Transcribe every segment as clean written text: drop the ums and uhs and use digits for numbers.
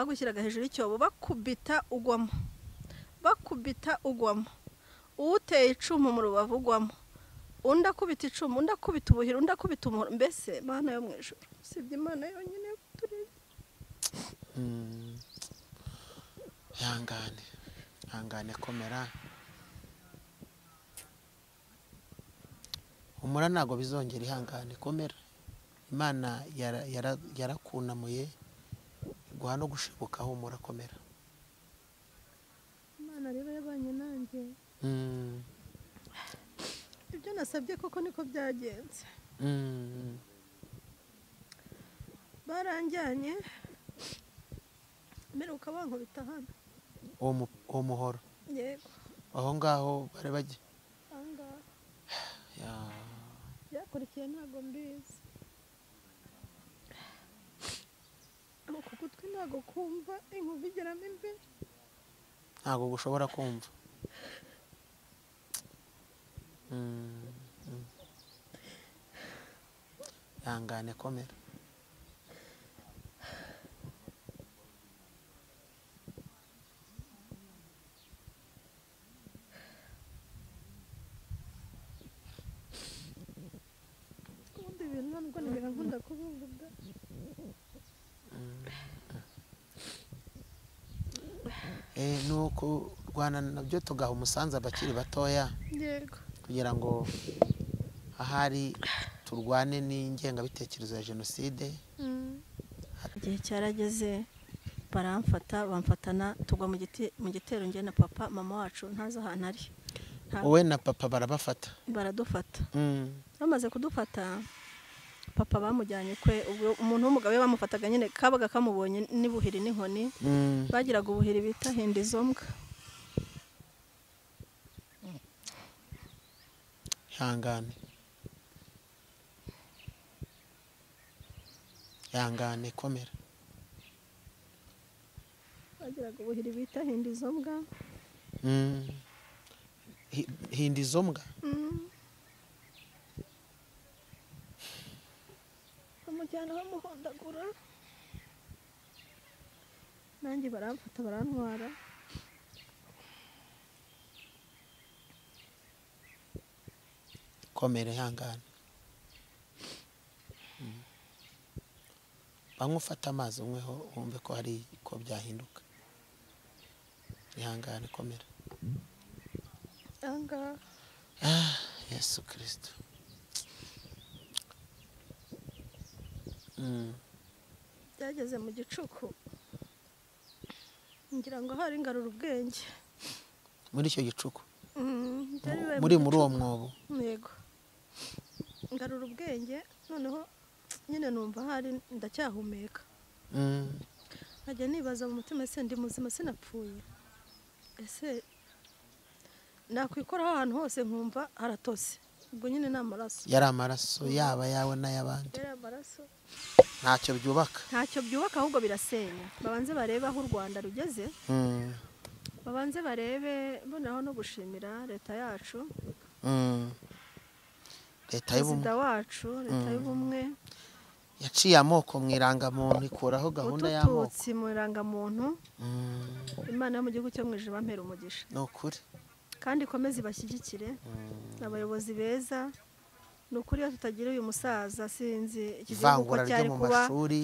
Bagushyiraga hejuru y'icyobo bakubita ugwamo, bakubita ugwamo, uteye icumu mu rubavu ugwamo, undi akubita icumu, undi akubita ubuhiri, undi akubita umuhoro. Mbese Mana yo mu ijuru, usibye Imana yonyine turebe. Ihangane, ihangane, komera, humura, ntabwo bizongera. Ihangane, komera. Imana yarakunamuye iguha no gushibuka. Humura, komera. Imana rero yabanye nanjye. Ibyo nasabye koko niko byagenze. Baranjyanye, mperuka bankubita hano. Uwo muhoro? Yego. Aho ngaho bari bajya? Aho ngaho. Byakurikiye ntabwo mbizi. Uku gutwi ntabwo kumva, inkuba igeramo imbere. Ntabwo gushobora kumva. Ihangane, komera. Ubundi ibintu ntabwo nigera nkunda kubivuga. Ni ukurwana nabyo tugaha umusanzu abakiri batoya. Yego. Kugira ngo ahari turwane n'ingengabitekerezo ya jenoside. Igihe cyarageze baramfata, bamfatana tugwa mu gitero njye na papa. Mama wacu ntazi ahantu ari. Wowe na papa barabafata? Baradufata. Bamaze kudufata, papa bamujyanye kwe. Umuntu w'umugabo we bamufataga nyine kabaga kamubonye n'ibuhiri n'inkoni. Bagiraga ubuhiri bita hindizo mbwa. Ihangane, ihangane, komera. Bagiraga ubuhiri bita hindizo mbwa. Hindizo mbwa? Bamujyana bamuhondagura, nanjye baramfata barantwara. Komera, ihangane. Banywe, ufate amazi unyweho wumve ko hari ko byahinduka. Ihangane, komera. Ahangaha. Yesu Kristo. Byageze mu gicuku ngira ngo hari ngarura ubwenge. Muri icyo gicuku? Muri uwo mwobo? Yego. Ngarura ubwenge, noneho nyine numva hari ndacyahumeka. Nkajya nibaza mu mutima, ese ndi muzima, sinapfuye? Ese nakwikoraho ahantu hose nkumva haratose. Ubwo nyine ni amaraso. Yari amaraso yaba yawe n'ay'abandi. Yari amaraso. Ntacyo byubaka. Ntacyo byubaka, ahubwo birasenya. Babanze barebe aho u Rwanda rugeze. Babanze barebe. Mbonaho no gushimira leta yacu. Leta y'ubumwe. Perezida wacu, leta y'ubumwe. Yaciye amoko mu irangamuntu, ikuraho gahunda y'amoko. Ututsi mu irangamuntu. Imana yo mu gihugu cyo mu ijuru bampera umugisha. Ni ukuri. Kandi ikomeze ibashyigikire. Abayobozi beza. Ni ukuri iyo tutagira uyu musaza sinzi iki gihugu uko Ivangura ryo cyari mu kuba mashuri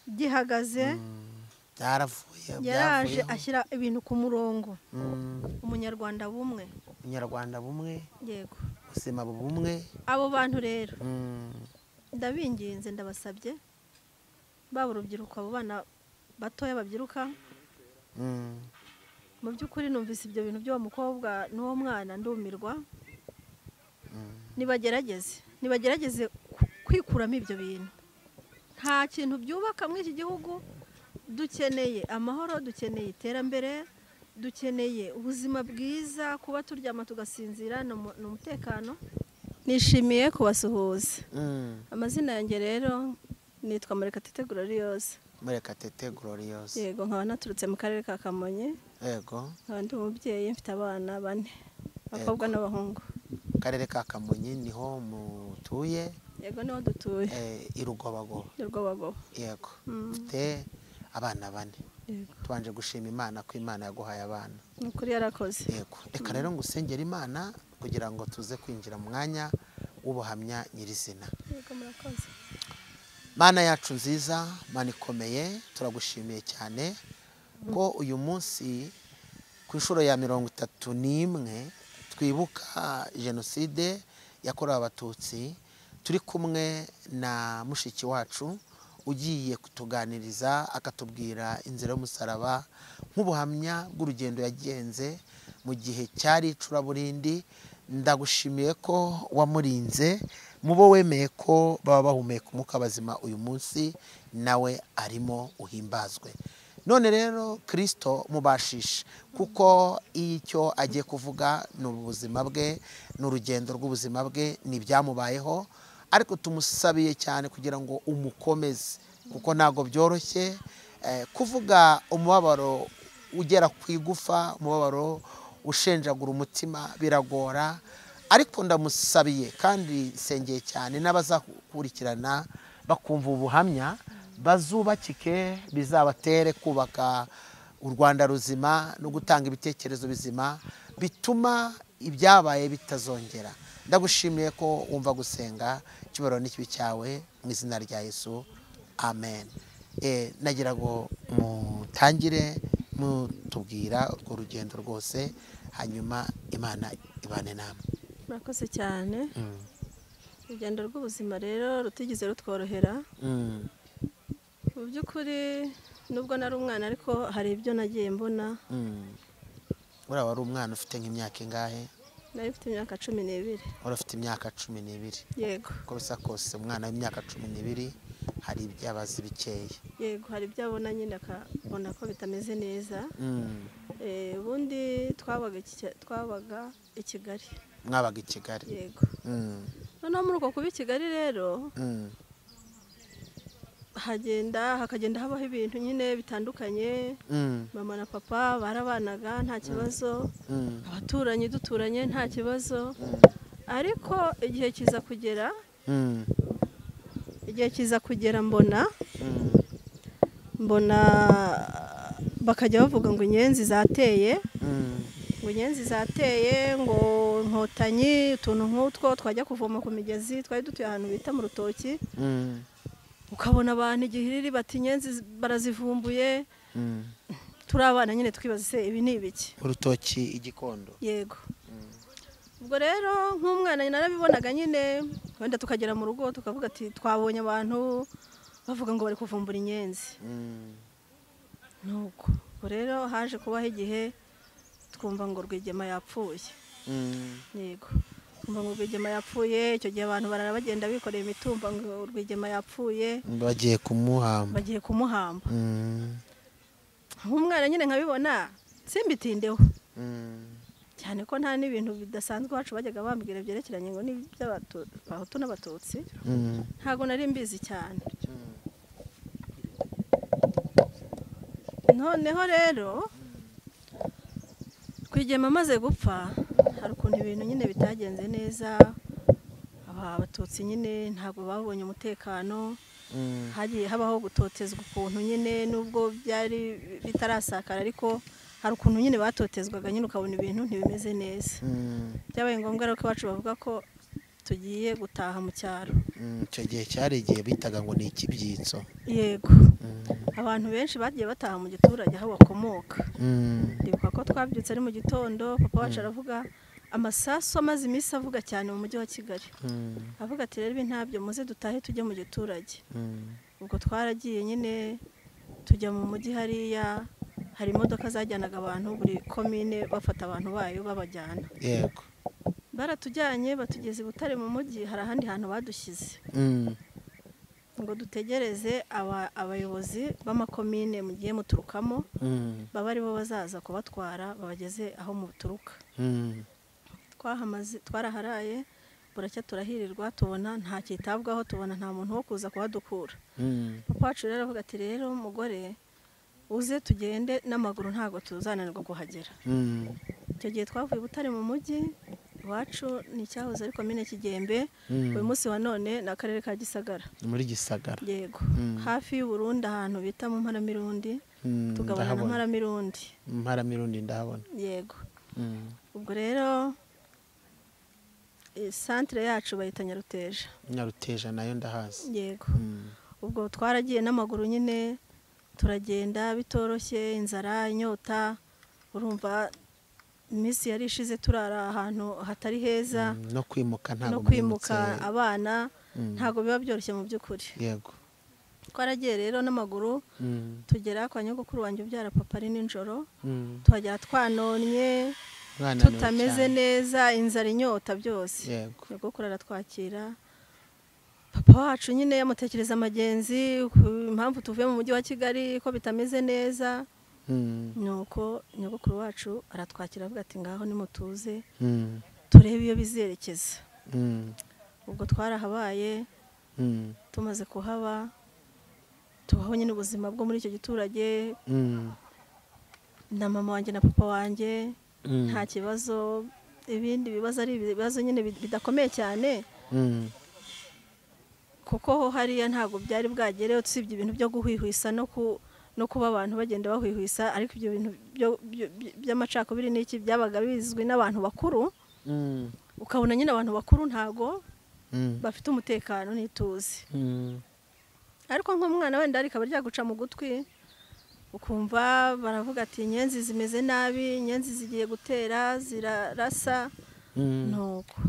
gihagaze. Byaravuye, Yaraje byavuyeho. ashyira ibintu ku murongo. Umunyarwanda bumwe. Umunyarwanda bumwe. Yego. Ubuzima bumwe. Abo bantu rero ndabinginze, ndabasabye, baba urubyiruko, abo bana batoya babyiruka. Mu by'ukuri numvise ibyo bintu by'uwo mukobwa n'uwo mwana ndumirwa. Nibagerageze kwikuramo ibyo bintu. Nta kintu byubaka muri iki gihugu. Dukeneye amahoro, dukeneye iterambere, dukeneye ubuzima bwiza, kuba turyama tugasinzira, ni umutekano. Nishimiye kubasuhuza. Amazina yanjye rero nitwa Murekatete Gloriose. Murekatete Gloriose. Yego, nkaba naturutse mu karere ka Kamonyi. Yego. Nkaba ndi umubyeyi, mfite abana bane, abakobwa n'abahungu. Karere ka Kamonyi niho mutuye? Yego, niho dutuye. I Rugobagoba. I Rugobagoba. Yego. Mfite Abana 4. Yego. Tubanje gushima Imana ko Imana yaguhaye abana. Nukuri yarakoze. Yego. Reka rero ngusengera Imana kugira ngo tuze kwinjira mu mwanya w'ubuhamya nyirizina. Yego, murakoze. Mana yacu nziza, Mana ikomeye, turagushimiye cyane ko uyu munsi ku inshuro ya 31 twibuka jenoside yakorewe Abatutsi, turi kumwe na mushiki wacu ugiye kutuganiriza akatubwira inzira y'umusaraba nk'ubuhamya bw'urugendo yagenze mu gihe cyari icuraburindi. Ndagushimiye ko wamurinze mubo wemeye ko baba bahumeka umwuka bazima uyu munsi, nawe arimo uhimbazwe. None rero Kristo mubashishe, kuko icyo agiye kuvuga ni ubuzima bwe, ni urugendo rw'ubuzima bwe, ni ibyamubayeho, ariko tumusabiye cyane kugira ngo umukomeze, kuko ntago byoroshye kuvuga umubabaro ugera ku igufa, umubabaro ushenjagura umutima, biragora. Ariko ndamusabiye kandi nsengeye cyane n'abazakurikirana bakumva ubuhamya bazubakike, bizabatere kubaka u Rwanda ruzima no gutanga ibitekerezo bizima bituma ibyabaye bitazongera. Ndagushimiye ko wumva gusenga, icyubahiro n'ikibi cyawe mu izina rya Yesu, amen. Nagira ngo mutangire mutubwira urwo rugendo rwose, hanyuma Imana ibane namwe. Murakoze cyane. Urugendo rw'ubuzima rero rutigeze rutworohera. Mu by'ukuri nubwo nari umwana ariko hari ibyo nagiye mbona. Uriya wari umwana ufite nk'imyaka ingahe? Nari mfite imyaka 12. Wari ufite imyaka 12. Yego. Uko bisa kose umwana w'imyaka 12 hari ibyo abazi bikeya. Yego, hari ibyo abona nyine akabona ko bitameze neza. Ubundi twabaga i Kigali. Mwabaga i Kigali? Yego. Noneho muri uko kuba i Kigali rero hakagenda habaho ibintu nyine bitandukanye. Mama na papa barabanaga nta kibazo, abaturanyi duturanye nta kibazo, ariko igihe kiza kugera mbona bakajya bavuga ngo inyenzi zateye, ngo inyenzi zateye, ngo inkotanyi, utuntu nk'utwo. Twajya kuvoma ku migezi, twari dutuye ahantu bita mu rutoki, ukabona abantu igihiriri bati inyenzi barazivumbuye. Turi abana nyine twibaza se ibi ni ibiki? Urutoki igikondo. Yego. Ubwo rero nk'umwana narabibonaga nyine, wenda tukagera mu rugo tukavuga ati twabonye abantu bavuga ngo bari kuvumbura inyenzi. Nuko ubwo rero haje kubaho igihe twumva ngo Rwigema yapfuye. Yego. Twumva ngo Rwigema yapfuye, icyo gihe abantu barara bagenda bikoreye imitumba ngo Rwigema yapfuye, bagiye kumuhamba. Bagiye kumuhamba. Nk'umwana nyine nkabibona simbitindeho. Cyane ko nta n'ibintu bidasanzwe iwacu bajyaga bambwira byerekeranye ngo n'iby'Abahutu n'Abatutsi. Ntago nari mbizi cyane. Noneho rero Rwigema amaze gupfa, hari ukuntu ibintu nyine bitagenze neza. Abatutsi nyine ntabwo babonye umutekano, hagiye habaho gutotezwa ukuntu nyine, nubwo byari bitarasakara ariko hari ukuntu nyine batotezwaga nyine, ukabona ibintu ntibimeze neza. Byabaye ngombwa rero ko iwacu bavuga ko tugiye gutaha mu cyaro. Icyo gihe cyari igihe bitaga ngo ni ikibyitso. Yego. Abantu benshi bagiye bataha mu giturage aho bakomoka. Ndibuka ko twabyutse ari mu gitondo, papa wacu aravuga amasasu amaze iminsi avuga cyane mu mujyi wa Kigali. Avuga ati rero ibi ntabyo, muze dutahe tujye mu giturage. Ubwo twaragiye nyine tujya mu mujyi hariya, hari imodoka zajyanaga abantu buri komine bafata abantu bayo babajyana. Yego. Baratujyanye batugeze i Butare mu mujyi, hari ahandi hantu badushyize ngo dutegereze abayobozi b'amakomine mugiye muturukamo, baba aribo bazaza kubatwara babageze aho muturuka. Twaraharaye buracya turahirirwa, tubona nta cyitabwaho, tubona nta muntu wo kuza kuhadukura. Papa wacu rero aravuga ati rero mugore uze tugende n'amaguru ntago tuzananirwa kuhagera. Icyo gihe twavuye Butare mu mujyi, Iwacu ni icyahoze ari komine Kigembe. Uyu munsi wa none ni akarere ka Gisagara. Muri Gisagara. Yego. Hafi y'u Burundi ahantu bita mu Mparamirundi. Tugabana na Mparamirundi. Mparamirundi ndahabona. Yego. Ubwo rero centre yacu bayita Nyaruteja. Nyaruteja nayo ndahazi. Yego. Ubwo twaragiye n'amaguru nyine turagenda bitoroshye, inzara, inyota, urumva iminsi yari ishize turara ahantu hatari heza. No kwimuka ntago no kwimuka abana ntago biba byoroshye mu by'ukuri. Yego. Twaragiye rero n'amaguru tugera kwa nyogokuru wanjye ubyara papa ari nijoro. Tuhagera twanonye tutameze neza, inzara, inyota byose. Yego. Nyogokuru aratwakira. Papa wacu nyine yamutekereza amagenzi impamvu tuvuye mu mujyi wa Kigali ko bitameze neza. Nuko nyogokuru wacu aratwakira avuga ati ngaho nimutuze turebe iyo bizerekeza. Ubwo twarahabaye. Tumaze kuhaba tubaho nyine ubuzima bwo muri icyo giturage. Na mama wanjye na papa wanjye nta kibazo, ibindi bibazo ari ibibazo nyine bidakomeye cyane. Kuko ho hariya ntago byari bwagereyo usibye ibintu byo guhwihwisa no kuba abantu bagenda bahwihwisa, ariko ibyo bintu by'amacakubiri n'iki byabaga bizwi n'abantu bakuru. Ukabona nyine abantu bakuru ntago bafite umutekano n'ituze. Ariko nk'umwana wenda rikaba ryaguca mu gutwi ukumva baravuga ati inyenzi zimeze nabi, inyenzi zigiye gutera zirarasa. Nuko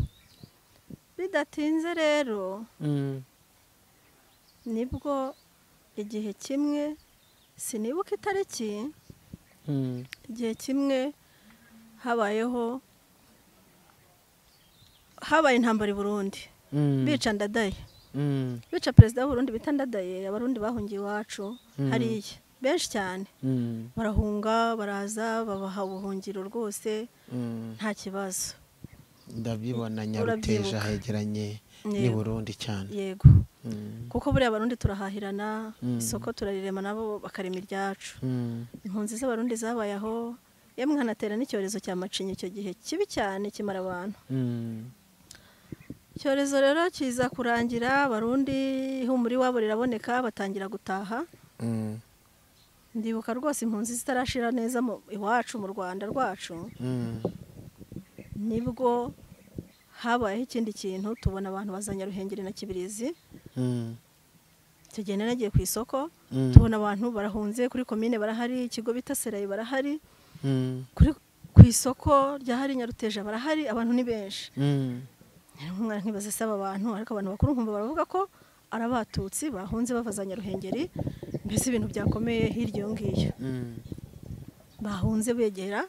bidatinze rero nibwo igihe kimwe sinibuka itariki, igihe kimwe habayeho habaye intambara i Burundi. Bica Ndadaye. Bica perezida w'u Burundi bita Ndadaye. Abarundi bahungiye iwacu hariya benshi cyane. Barahunga baraza babaha ubuhungiro rwose nta kibazo. Ndabibona Nyaruteja hegeranye ni Burundi cyane. Yego. Kuko buriya Abarundi turahahirana, isoko turarirema nabo bakarema iryacu. Impunzi z'Abarundi zabaye aho, yemwe hanatera n'icyorezo cya macinya icyo gihe kibi cyane kimara abantu. Icyorezo rero kiza kurangira, Abarundi ihumuri wabo riraboneka batangira gutaha. Ndibuka rwose impunzi zitarashira neza iwacu mu Rwanda rwacu. Nibwo habayeho ikindi kintu tubona abantu bazanya Ruhengeri na Kibirizi. Tugenda nagiye ku isoko tubona abantu barahunze kuri komine barahari, ikigo bita Serayi barahari, kuri ku isoko rya hari Nyaruteja barahari, abantu ni benshi. Umwana nkibaza saba abantu, ariko abantu bakuru nkumva baravuga ko arabatutsi bahunze bavazanya Ruhengeri, mbese ibintu byakomeye hirya yo ngiyo. Bahunze begera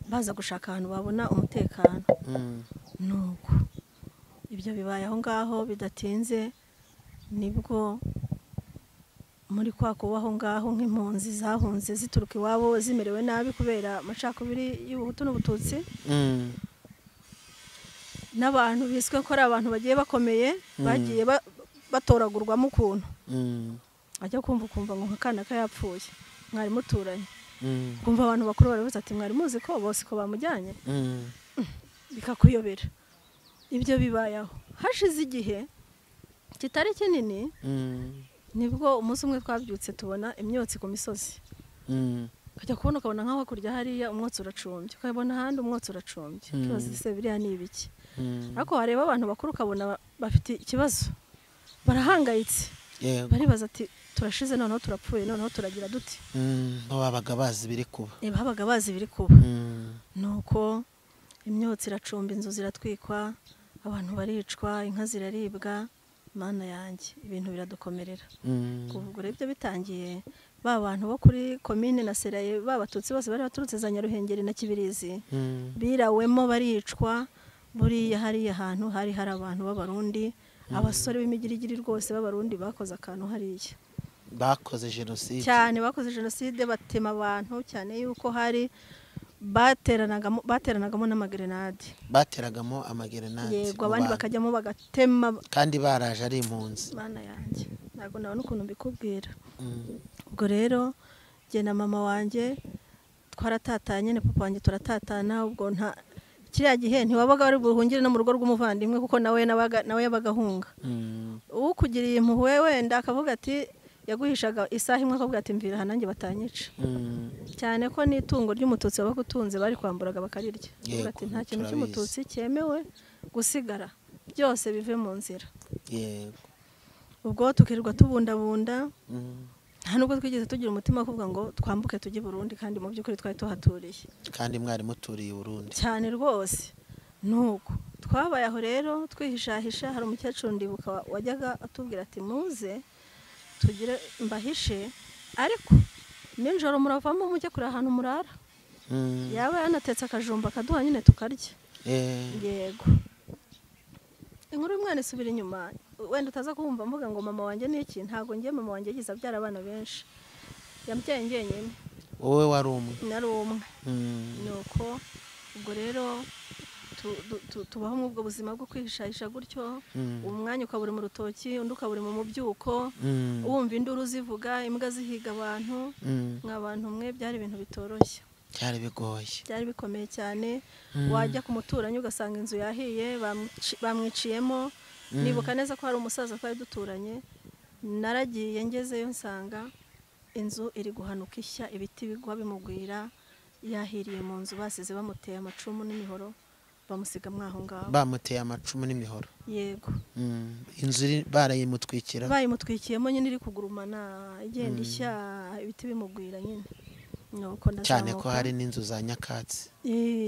baza gushaka ahantu babona umutekano. Nuko ibyo bibaye aho ngaho bidatinze nibwo muri kwa kubaho ngaho nk'impunzi zahunze zituruka iwabo zimerewe nabi kubera amacakubiri y'ubuhutu n'ubututsi. N'abantu biswe ko ari abantu bagiye bakomeye bagiye batoragurwamo ukuntu. Ajya kumva ukumva ngo nkakana kayapfuye mwari muturanye. Kumva abantu bakuru baravuze ati mwari muzi ko bose ko bamujyanye. Bikakuyobera. Ibyo bibayaho hashize igihe kitari kinini. Nibwo umunsi umwe twabyutse tubona imyotsi ku misozi. Ukajya kubona ukabona nkaho hakurya hariya umwotsi uracumbye, ukabona ahandi umwotsi uracumbye. Ukibaza se biriya ni ibiki? Ariko wareba abantu bakuru ukabona bafite ikibazo, barahangayitse. Baribaza ati turashize noneho turapfuye noneho turagira duti. Babaga bazi biri kuba. Babaga bazi biri kuba. Nuko imyotsi iracumba, inzu ziratwikwa, abantu baricwa, inka ziraribwa. Mana yanjye ibintu biradukomerera. Kuvuga ibyo bitangiye ba bantu bo kuri komine na Seraye babatutsi bose bari baturutse za Nyaruhengeri na Kibirizi birawemo baricwa. Buriya hariya hantu hari hari abantu b'Abarundi, abasore b'imigirigiri rwose b'Abarundi bakoze akantu hariya, bakoze jenoside cyane, bakoze jenoside batema abantu cyane yuko hari bateranagamo n'amagrenade, bateragamo amagrenade. Yego, abandi bakajyamo bagatema kandi baraje ari impunzi. Mana yanjye ntago nabona ukuntu mbikubwira. Ubwo rero jye na mama wanjye twaratatanye na papa wanjye turatatana. Ubwo nta Kiriya gihe ntiwabaga wari buhungire no mu rugo rw'umuvandimwe kuko nawe nawe yabaga ahunga. Ukugiriye impuhwe wenda akavuga ati yaguhishaga isaha imwe akavuga ati mvira aha nanjye batanyica. Cyane ko n'itungo ry'umututsi wabaga utunze bari kwamburaga bakarirya. Avuga ati nta kintu cy'umututsi cyemewe gusigara, byose bive mu nzira. Yego. Ubwo tukirirwa tubundabunda. Nta nubwo twigeze tugira umutima wo kuvuga ngo twambuke tujye i Burundi, kandi mu by'ukuri twari tuhaturiye. Kandi mwari muturiye i Burundi. Cyane rwose. Nuko twabaye aho rero twihishahisha. Hari umukecuru ndibuka wajyaga atubwira ati muze tugire mbahishe, ariko nijoro muravamo mujye kure ahantu murara. Yaba yanatetse akajumba akaduha nyine tukarya. Yego. Inkuru y'umwana isubira inyuma, wenda utaza kumva mvuga ngo mama wanjye niki, ntago ngiye mama wanjye yigize abyara abana benshi, yambyaye njyenyine. Wowe wari umwe? Nari umwe. Nuko ubwo rero tubaho mu ubwo buzima bwo kwihishahisha gutyo. Umwanya ukaburi mu rutoki, undi ukaburi mu mubyuko, wumva induru zivuga, imbwa zihiga abantu. Mwa bantu mwe byari ibintu bitoroshye, byari bigoye, byari bikomeye cyane. Wajya ku muturanyi ugasanga inzu yahiye, bamwiciyemo. Nibuka neza ko hari umusaza twari duturanye, naragiye ngezeyo nsanga inzu iri guhanuka ishya, ibiti bigwa bimugwira, yahiriye mu nzu, basize bamuteye amacumu n'imihoro, bamusiga mwaho ngaho. Bamuteye amacumu n'imihoro? Yego. Inzu barayimutwikira? Bayimutwikiyemo nyine, iri kugurumana igenda ishya, ibiti bimugwira nyine. Cyane ko hari n'inzu za nyakatsi.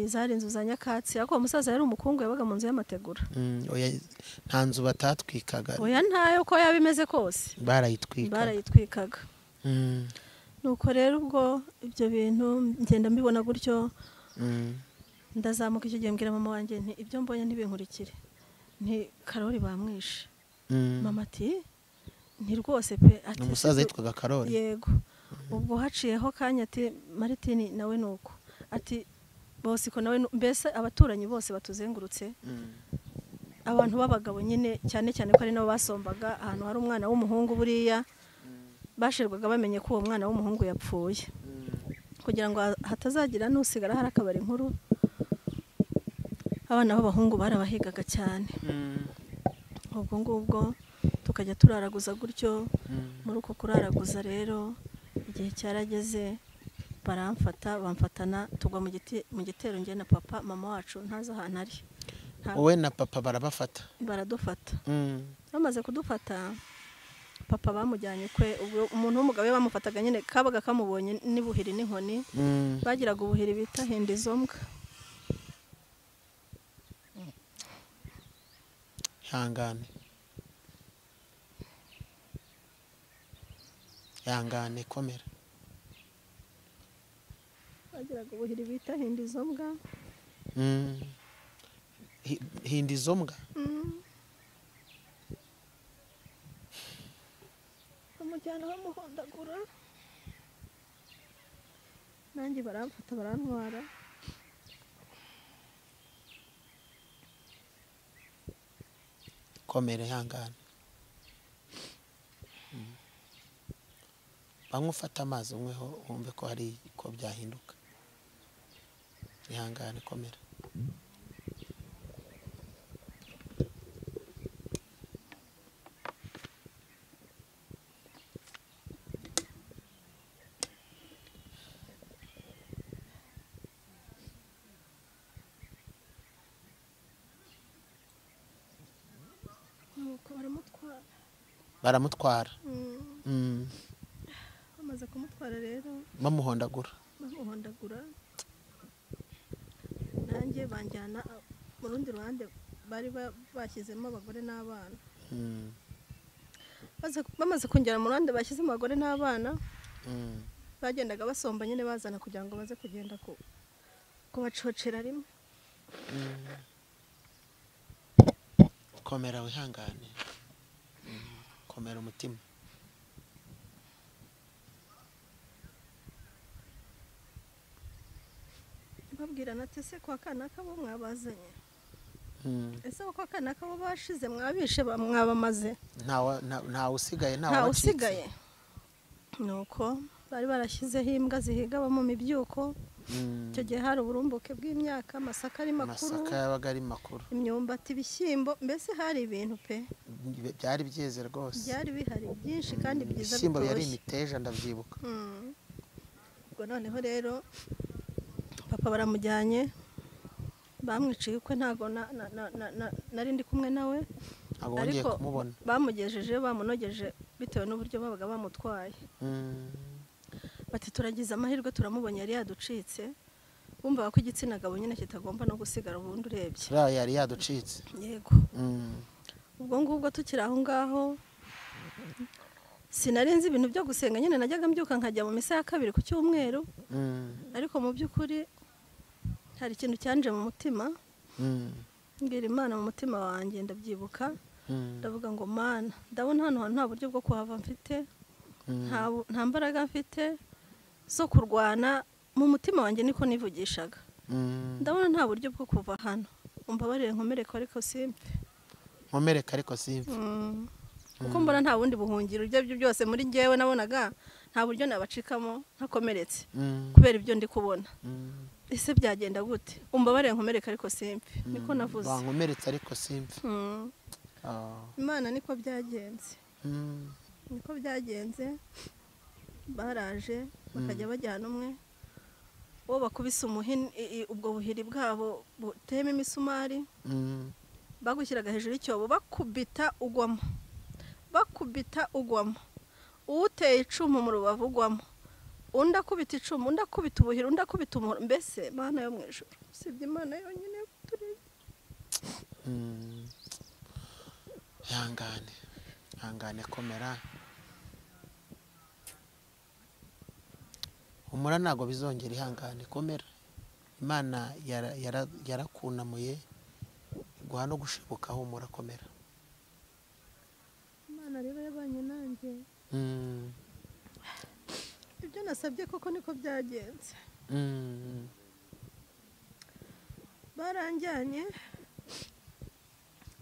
Zari inzu za nyakatsi, ariko umusaza yari umukungu, yabaga mu nzu y'amategura. Nta nzu batatwikaga. Oya ntayo, uko yaba imeze kose barayitwikaga. Nuko rero ubwo ibyo bintu ngenda mbibona gutyo. Ndazamuka icyo gihe mbwira mama wanjye nti ibyo mbonye ntibinkurikire, nti Karori bamwishe. Mama ati nti rwose pe. Ati umusaza yitwaga Karori? Yego. Ubwo haciyeho kanya ati Maritini nawe nuko, ati Bosiko nawe, mbese abaturanyi bose batuzengurutse, abantu b'abagabo nyine, cyane cyane ko ari nabo basombaga ahantu hari umwana w'umuhungu, buriya bashirwaga bamenye ko uwo mwana w'umuhungu yapfuye, kugira ngo hatazagira n'usigara hari akabari inkuru. Abana b'abahungu barabahigaga cyane. Ubwo ngubwo tukajya turaraguza gutyo. Muri uko kuraraguza rero igihe cyarageze baramfata, bamfatana tugwa mu gitero njye na papa. Mama wacu ntazi ahantu ari. Wowe na papa barabafata? Baradufata. Bamaze kudufata papa bamujyanye kwe. Ubwo umuntu w'umugabo bamufataga nyine kabaga kamubonye n'ibuhiri n'inkoni. Bagiraga ubuhiri bita hindizombwa. Ihangane, ihangane, komera. Bagiraga ubuhiri bita hindizombwa. Hindizombwa? Bamujyana bamuhondagura, nanjye baramfata barantwara. Komera, ihangane. Banywa ufata amazi unyweho wumve ko hari ko byahinduka. Ihangane, komera. Baramutwara. Bamaze kumutwara rero bamuhondagura, nanjye banjyana mu rundi ruhande bari bashyizemo abagore n'abana. Bamaze kongera mu ruhande bashyizemo abagore n'abana, bagendaga basomba nyine bazana kugira ngo baze kugenda kubacocera rimwe. Komera, wihangane, komera umutima. Babwirana ati ese kwa kanaka bo mwabazanye? Ese kwa kanaka bo bashize mwabishe mwabamaze? Nta usigaye, nta usigaye. Nuko bari barashyizeho imbwa zihiga mu mibyuko. Icyo gihe hari uburumbuke bw'imyaka, amasaka ari makuru, amasaka yabaga ari makuru, imyumbati, ibishyimbo, mbese hari ibintu pe byari byeze rwose, byari bihari byinshi kandi byiza. Ibishyimbo byari imiteja ndabyibuka. Ubwo noneho rero papa baramujyanye, bamwiciye ukwe, ntago nari ndi kumwe nawe, ariko bamugejeje bamunogeje bitewe n'uburyo babaga bamutwaye. Bati turagize amahirwe turamubonye, yari yaducitse. Bumvaga ko igitsina gabo nyine kitagomba no gusigara ubundi urebye. Yari yaducitse. Yego. Ubwo ngubwo tukiri aho ngaho sinari nzi ibintu byo gusenga nyine, najyaga mbyuka nkajya mu misa ya kabiri ku cyumweru. Ariko mu by'ukuri hari ikintu cyanje mu mutima, mbwira Imana mu mutima wanjye, ndabyibuka ndavuga ngo Mana, ndabona hano hantu nta buryo bwo kuhava mfite, nta mbaraga mfite zo kurwana. Mu mutima wanjye niko nivugishaga, ndabona nta buryo bwo kuva hano, umbabarire nkomereka ariko simpfe, nkomereka ariko simpfe, kuko mbona nta bundi buhungiro. Ibyo byo byose muri njyewe nabonaga nta buryo nabacikamo ntakomeretse kubera ibyo ndi kubona. Ese byagenda gute? Umbabarire nkomereka ariko simpfe, niko navuze. Bankomeretse ariko simpfe. Imana niko byagenze. Niko byagenze, baraje bakajya bajyana umwe, uwo bakubise umuhini, ubwo buhiri bwabo butema imisumari, bagushyiraga hejuru y'icyobo, bakubita ugwamo, bakubita ugwamo, uwuteye icumu mu rubavu ugwamo, undi akubita icumu, undi akubita ubuhiri, undi akubita umuhoro. Mbese Mana yo mu ijuru, usibye Imana yonyine turi. Ihangane, ihangane, komera, humura, ntago bizongera, ihangane, komera. Imana yarakunamuye iguha no gushibuka, humura, komera. Imana rero yabanye nanjye. Ibyo nasabye koko niko byagenze. Baranjyanye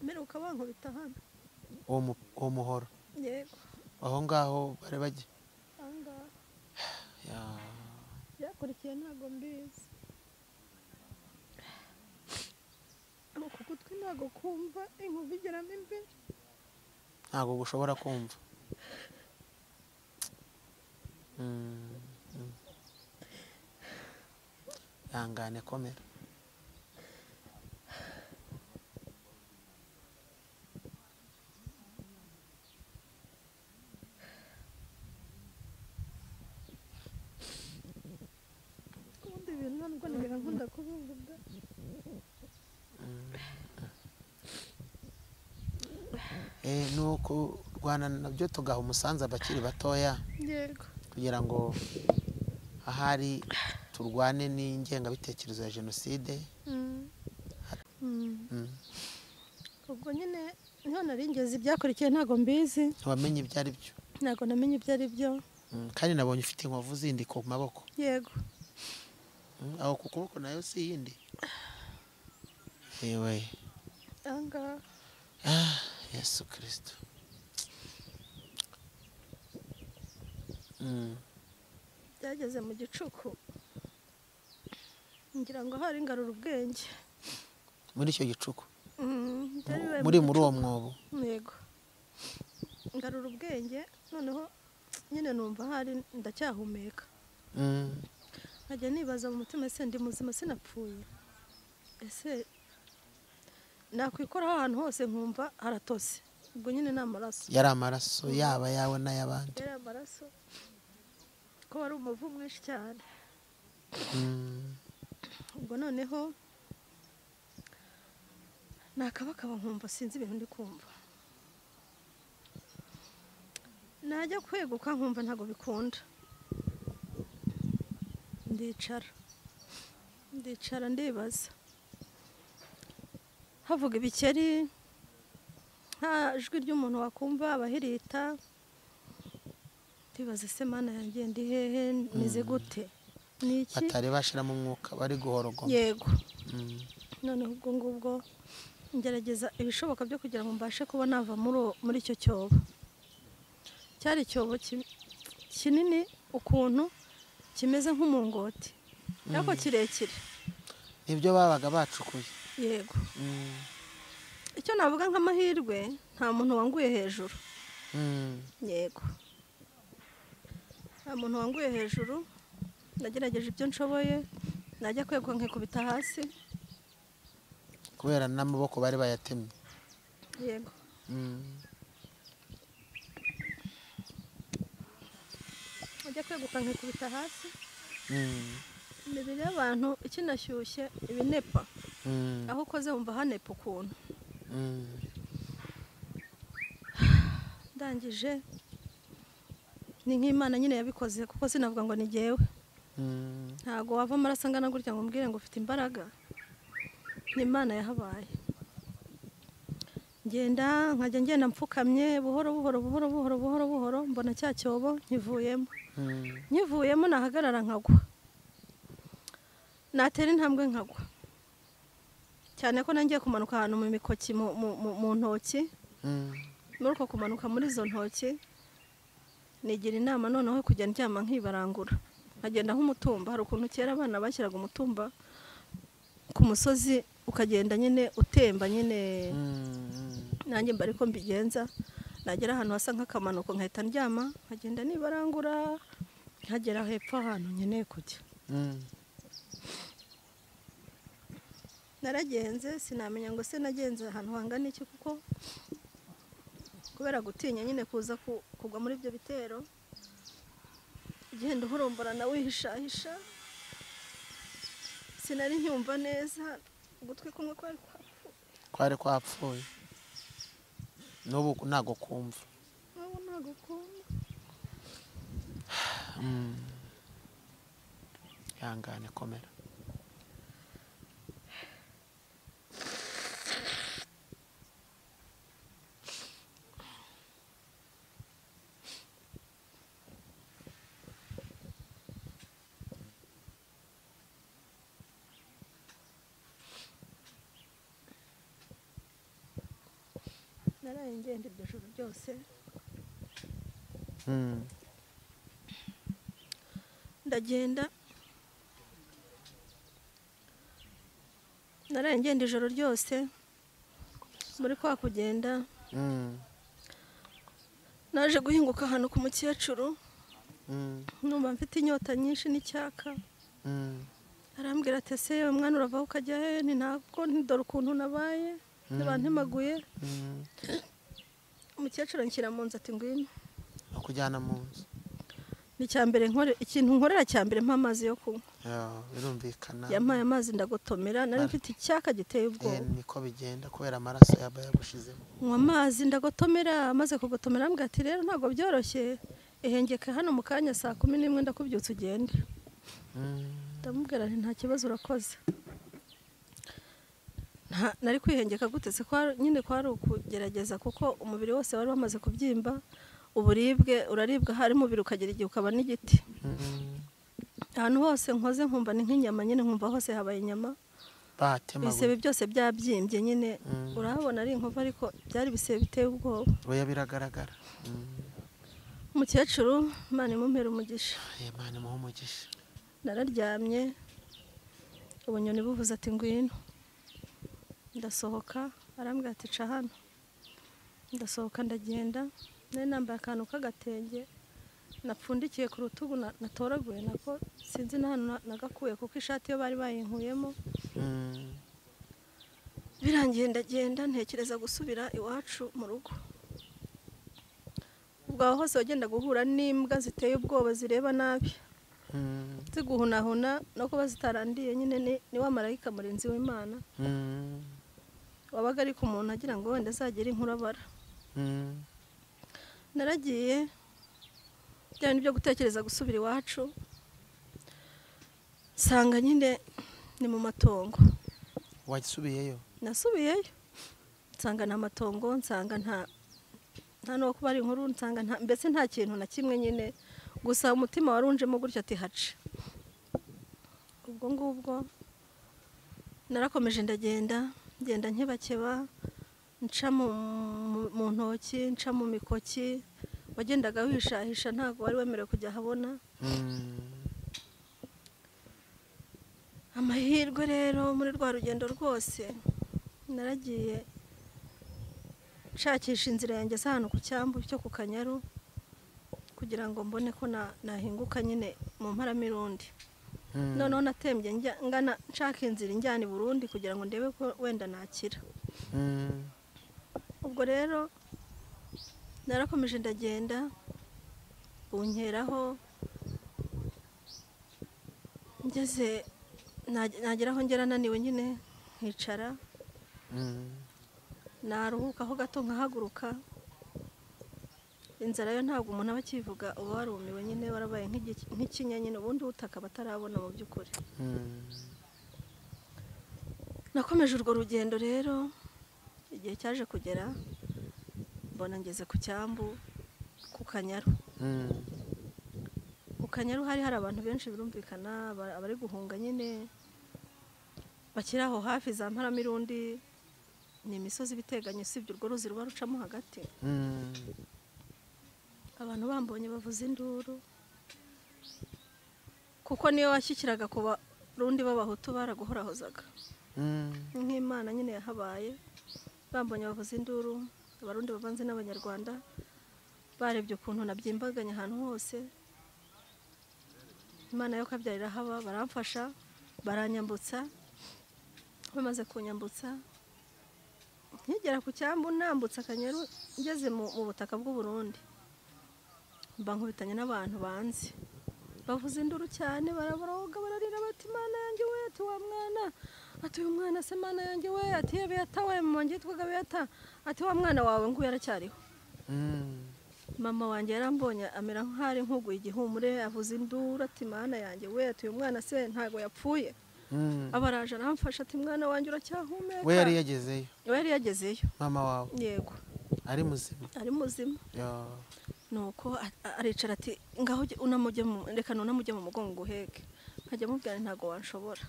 mperuka bankubita hano. Uwo muhoro? Yego. Aho ngaho bari bajya? Aho ngaho. Byakurikiye ntago mbizi. Uku gutwi ntago kumva, inkuba igeramo imbere. Ntago gushobora kumva. Ihangane, komera. Ubundi ibintu ntabwo nigera nkunda kubivuga. Nuko kurwana nabyo tugaha umusanzu abakiri batoya. Yego. Kugira ngo ahari turwane n'ingengabitekerezo ya jenoside. Ubwo nyine niho nari ngeze, ibyakurikiye ntago mbizi. Ntiwamenye ibyo ari byo? Ntago namenye ibyo ari byo. Kandi nabonye ufite inkovu zindi ku maboko. Yego. Aho ku kuboko nayo si yindi. Ewe. Anga. Yesu Kristo. Byageze mu gicuku ngira ngo hari ngarura ubwenge. Muri icyo gicuku? Muri uwo mwobo? Yego. Ngarura ubwenge, noneho nyine numva hari ndacyahumeka. Nkajya nibaza mu mutima, ese ndi muzima sinapfuye? Ese nakwikoraho ahantu hose nkumva haratose. Ubwo nyine ni amaraso. Yari amaraso yaba yawe n'ay'abandi. Yari amaraso ko wari umuvu mwinshi cyane. Ubwo noneho nakabakaba nkumva sinzi ibintu ndi kumva. Najya kweguka nkumva ntago bikunda. Ndicara. Ndicara ndibaza. Havuga ibikeri, nta jwi ry'umuntu wakumva abahirita. Ndibaza se Mana yanjye ndi hehe, meze gute? Niki? Batari bashiramo umwuka, bari guhorogoma. Yego. Noneho ubwo ngubwo ngerageza ibishoboka byo kugira ngo mbashe kuba nava muri icyo cyobo. Cyari icyobo kinini ukuntu kimeze nk'umungoti. Ariko kirekire. Nibyo babaga bacukuye. Yego. Icyo navuga nk'amahirwe nta muntu wanguye hejuru. Yego. Nta muntu wanguye hejuru, nagerageje ibyo nshoboye, najya kweguka nkikubita hasi. Kubera n'amaboko bari bayatemye. Yego. Najya kweguka nkikubita hasi. Imibiri y'abantu ikinashyushye ibinepa. Aho ukoze wumva hanepa ukuntu. Ndangije ni nk'Imana nyine yabikoze kuko sinavuga ngo ni jyewe. Ntago wava amaraso angana gutya ngo umbwire ngo ufite imbaraga. Ni Imana yahabaye. Ngenda nkajya ngenda mpfukamye buhoro buhoro buhoro buhoro buhoro buhoro mbona cya cyobo nkivuyemo. Nkivuyemo nahagarara nkagwa. Natera intambwe nkagwa. Cyane ko nangiye kumanuka ahantu mu mikoki mu ntoki. Muri uko kumanuka muri izo ntoki nigira inama noneho kujya ndyama nkibarangura. Nkagenda nk'umutumba, hari ukuntu kera abana bashyiraga umutumba ku musozi ukagenda nyine utemba nyine. Nanjye mba ariko mbigenza, nagera ahantu hasa nk'akamanuko nkahita ndyama nkagenda nibarangura nkagera hepfo ahantu nkeneye kujya. Naragenze sinamenya ngo se nagenze ahantu hangana iki kuko kubera gutinya nyine kuza kugwa muri ibyo bitero, ugenda uhurumburana wihishahisha. Sinari ncyumva neza, ugutwi kumwe kwari kwapfuye. N'ubu ntago kumva. N'ubu ntago kumva. Ihangane, komera. Naraye ngenda iryo joro ryose. Ndagenda naraye ngenda ijoro ryose. Muri kwa kugenda naje guhinguka ahantu ku mukecuru. Numva mfite inyota nyinshi n'icyaka. Arambwira ati ese yewe mwana urava ukajya he? Ni ntabwo dore ukuntu nabaye ntimaguye. Umukecuru anshyira mu nzu ati ngwino. Akujyana mu nzu. Ni cyambere nkore ikintu nkorera cyambere mpa amazi yo kunywa. Birumvikana. Yampaye amazi ndagotomera, nari mfite icyaka giteye ubwoba. Niko bigenda kubera amaraso yaba yagushizemo. Nywa amazi ndagotomera, amaze kugotomera ambwira ati rero ntabwo byoroshye, ehengeka hano mu kanya saa 11 ndakubyutsa ugende. Ndamubwira nti nta kibazo urakoze. Nari kwihengeka gutese kwa nyine kwari ukugerageza kuko umubiri wose wari wamaze kubyimba, uburibwe uraribwa hari umubiri ukagera igihe ukaba n'igiti. Ahantu hose nkoze nkumva ni nk'inyama nyine, nkumva hose habaye inyama. Ibisebe byose byabyimbye nyine, urahabona ari inkovu ariko byari ibisebe biteye ubwoba. Oya biragaragara. Umukecuru Imana imumpere umugisha. Imana imuhe umugisha. Nararyamye ubunyoni buvuze ati ngwino. Ndasohoka arambwira ati ca hano. Ndasohoka ndagenda, nari nambaye akantu k'agatenge napfundikiye ku rutugu natoraguye nako sinzi n'ahantu nagakuye kuko ishati yo bari bayinkuyemo. Birangiye ndagenda ntekereza gusubira iwacu mu rugo. Ubwo aho hose wagenda guhura n'imbwa ziteye ubwoba zireba nabi, ziguhunahuna no kuba zitarandiye nyine. Ni wa marayika murinzi w'Imana wabaga ari ku muntu agira ngo wenda azagere inkurabara. Naragiye byari byo gutekereza gusubira iwacu, nsanga nyine ni mu matongo. Wasubiyeyo? Nasubiyeyo nsanga nta matongo, nsanga nta no kuba ari inkuru, nsanga mbese nta kintu na kimwe nyine, gusa umutima warunjemo gutya ati hace. Ubwo ngubwo narakomeje ndagenda, ngenda nkebakeba, nca mu ntoki, nca mu mikoki, wagendaga wishahisha ntabwo wari wemerewe kujya ahabona. Amahirwe rero muri rwa rugendo rwose naragiye nshakisha inzira yanjye ahantu ku cyambu cyo ku Kanyaru kugira ngo mbone ko nahinguka nyine mu mparamirundi. Noneho natembye ngana nshaka inzira injyana i Burundi kugira ngo ndebe ko wenda nakira. Ubwo rero narakomeje ndagenda bunkeraho, ngeze nageraho ngera naniwe nyine nkicara, naruhukaho gato nkahaguruka. Inzara yo ntabwo umuntu aba akivuga, uba warumiwe nyine, warabaye nk'ikinya nyine, ubundi utaka batarabona mu by'ukuri. Nakomeje urwo rugendo rero, igihe cyaje kugera mbona ngeze ku cyambu ku Kanyaru. Ku Kanyaru hari abantu benshi birumvikana, abari guhunga nyine bakiri aho hafi za Mparamirundi, ni imisozi ibiteganye usibye urwo ruzi ruba rucamo hagati. Abantu bambonye bavuza induru, kuko niyo washyikiraga ku Barundi b'Abahutu baraguhorahozaga. Nk'Imana nyine yahabaye, bambonye bavuza induru, Abarundi bavanze n'Abanyarwanda barebye ukuntu nabyimbaganye ahantu hose. Imana yo kabyarira haba, baramfasha baranyambutsa. Bamaze kunyambutsa nkigera ku cyambu nambutsa Akanyaru ngeze mu butaka bw'u Burundi, mba nkubitanye n'abantu banzi bavuza induru cyane, baraboroga bararira bati Mana yanjye we, ati wa mwana, ati uyu mwana se Mana yanjye we, ati ye Beata we, mama wanjye yitwaga Beata, ati wa mwana wawe nguyu aracyariho. Mama wanjye yarambonye amera nk'ari nkuguye igihumure, avuza induru ati Mana yanjye we, ati uyu mwana se ntago yapfuye. Abaraje aramfasha ati mwana wanjye uracyahumeka. We yari yagezeyo? We yari yagezeyo. Mama wawe? Yego. Ari muzima? Ari muzima. Nuko aricara ati ngaho unamujye reka nunamujye mu mugongo nguheke. Nkajya mubwira ntago wanshobora.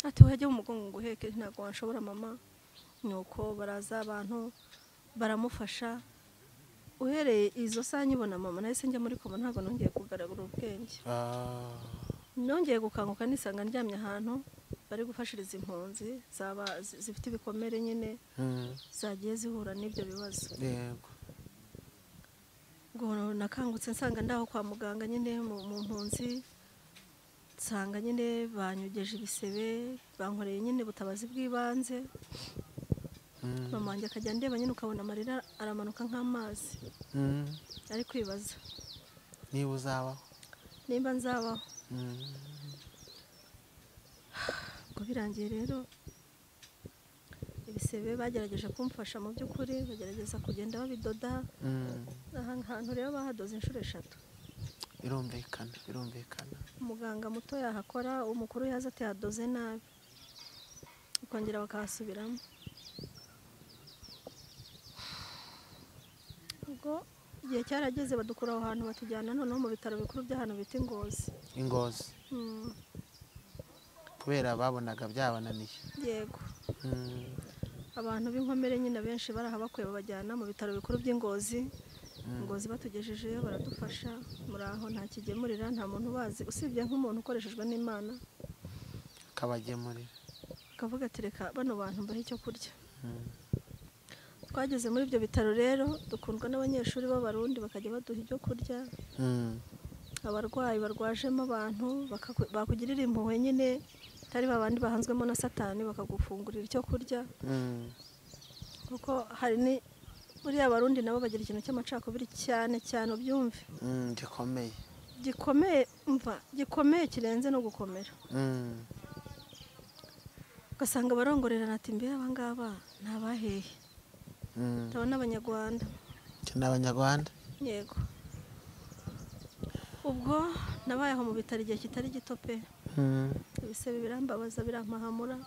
Ati wajye mu mugongo nguheke ntago wanshobora mama. Nuko baraza abantu baramufasha. Uhereye izo saa nyibona mama nahise njya muri koma, ntago nongeye kugaragura ubwenge. Nongeye gukanguka nisanga ndyamye ahantu bari gufashiriza impunzi zaba zifite ibikomere nyine zagiye zihura n'ibyo bibazo. Yego. Ubwo nakangutse nsanga ndaho kwa muganga nyine mu mpunzi, nsanga nyine banyugeje ibisebe, bankoreye nyine ubutabazi bw'ibanze. Mama wanjye akajya ndeba nyine ukabona amarira aramanuka nk'amazi. Ari kwibaza niba uzabaho, nimba nzabaho. Ubwo birangiye rero ibisebe bagerageje kumfasha mu by'ukuri, bagerageza kugenda babidoda. Aha hantu rero bahadoze inshuro 3. Birumvikana, birumvikana. Umuganga muto yahakora, umukuru yaza ati hadoze nabi, ukongera bakahasubiramo. Ubwo igihe cyarageze badukura aho hantu batujyana noneho mu bitaro bikuru by'ahantu bita Ingozi. Ingozi. Kubera babonaga byabananiye. Yego. Abantu b'inkomere nyine benshi barahabakuye babajyana mu bitaro bikuru by'Ingozi. Ingozi batugejejeyo baradufasha, muri aho nta kigemurira, nta muntu ubazi usibye nk'umuntu ukoreshejwe n'Imana akabagemurira, akavuga ati reka bano bantu mbahe icyo kurya. Twageze muri ibyo bitaro rero dukundwa n'abanyeshuri b'Abarundi bakajya baduha ibyo kurya. Abarwayi barwajemo abantu bakugirira impuhwe nyine, atari babandi bahanzwemo na Satani, bakagufungurira icyo kurya. Kuko hari ni buriya Abarundi nabo bagira ikintu cy'amacakubiri cyane cyane, ubyumve. Gikomeye. Gikomeye, mva gikomeye kirenze no gukomera. Ugasanga barongorerana ati mbe aba ngaba ni abahehe? Ndabona Abanyarwanda. Ni Abanyarwanda? Yego. Ubwo nabayeho mu bitaro igihe kitari gito pe. Ibisebe birambabaza birampahamura.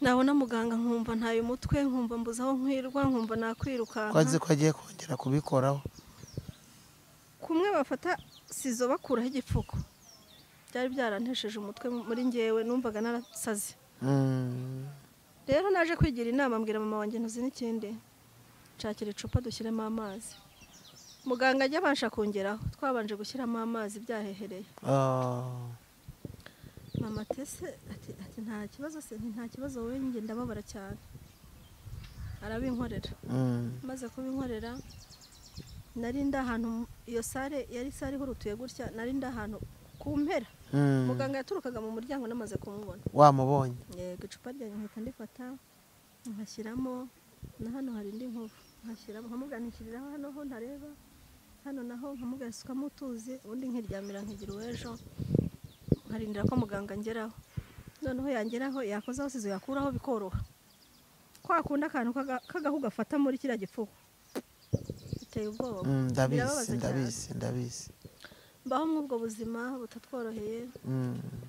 Nabona muganga nkumva ntaye umutwe, nkumva mbuze aho nkwirwa, nkumva nakwirukanka. Kwazi ko agiye kongera kubikoraho. Kumwe bafata sizo bakuraho igipfuko. Byari byarantesheje umutwe muri ngewe, numvaga narasaze. Rero naje kwigira inama mbwira mama wanjye ntuzi n'ikindi, nshakira icupa dushyiremo amazi. Muganga ajya abasha kongeraho, twabanje gushyiramo amazi byahehereye. Mama ati Ati ese ati nta kibazo se, nti nta kibazo wowe njye ndababara cyane. Arabinkorera. Maze kubinkorera nari nda ahantu iyo sare yari sare ihurutuye gutya, nari nda ahantu ku mpera. Muganga yaturukaga mu muryango namaze kumubona. Wamubonye? Yego, icupa ryanjye nkahita ndifata nkashyiramo, na hano hari indi nkovu nkashyiramo, nkamuganishyiriraho hano ho ntareba, hano naho nkamugasukamo utuzi, ubundi nkiryamira nkigira uw'ejo, nkarindira ko muganga angeraho. Noneho yangeraho yakozaho sizo yakuraho bikoroha. Kwa kundi akantu k'agahu gafata muri kiriya gipfuko biteye ubwoba. Ndabizi ndabizi ndabizi. Mbaho mw'ubwo buzima butatworoheye.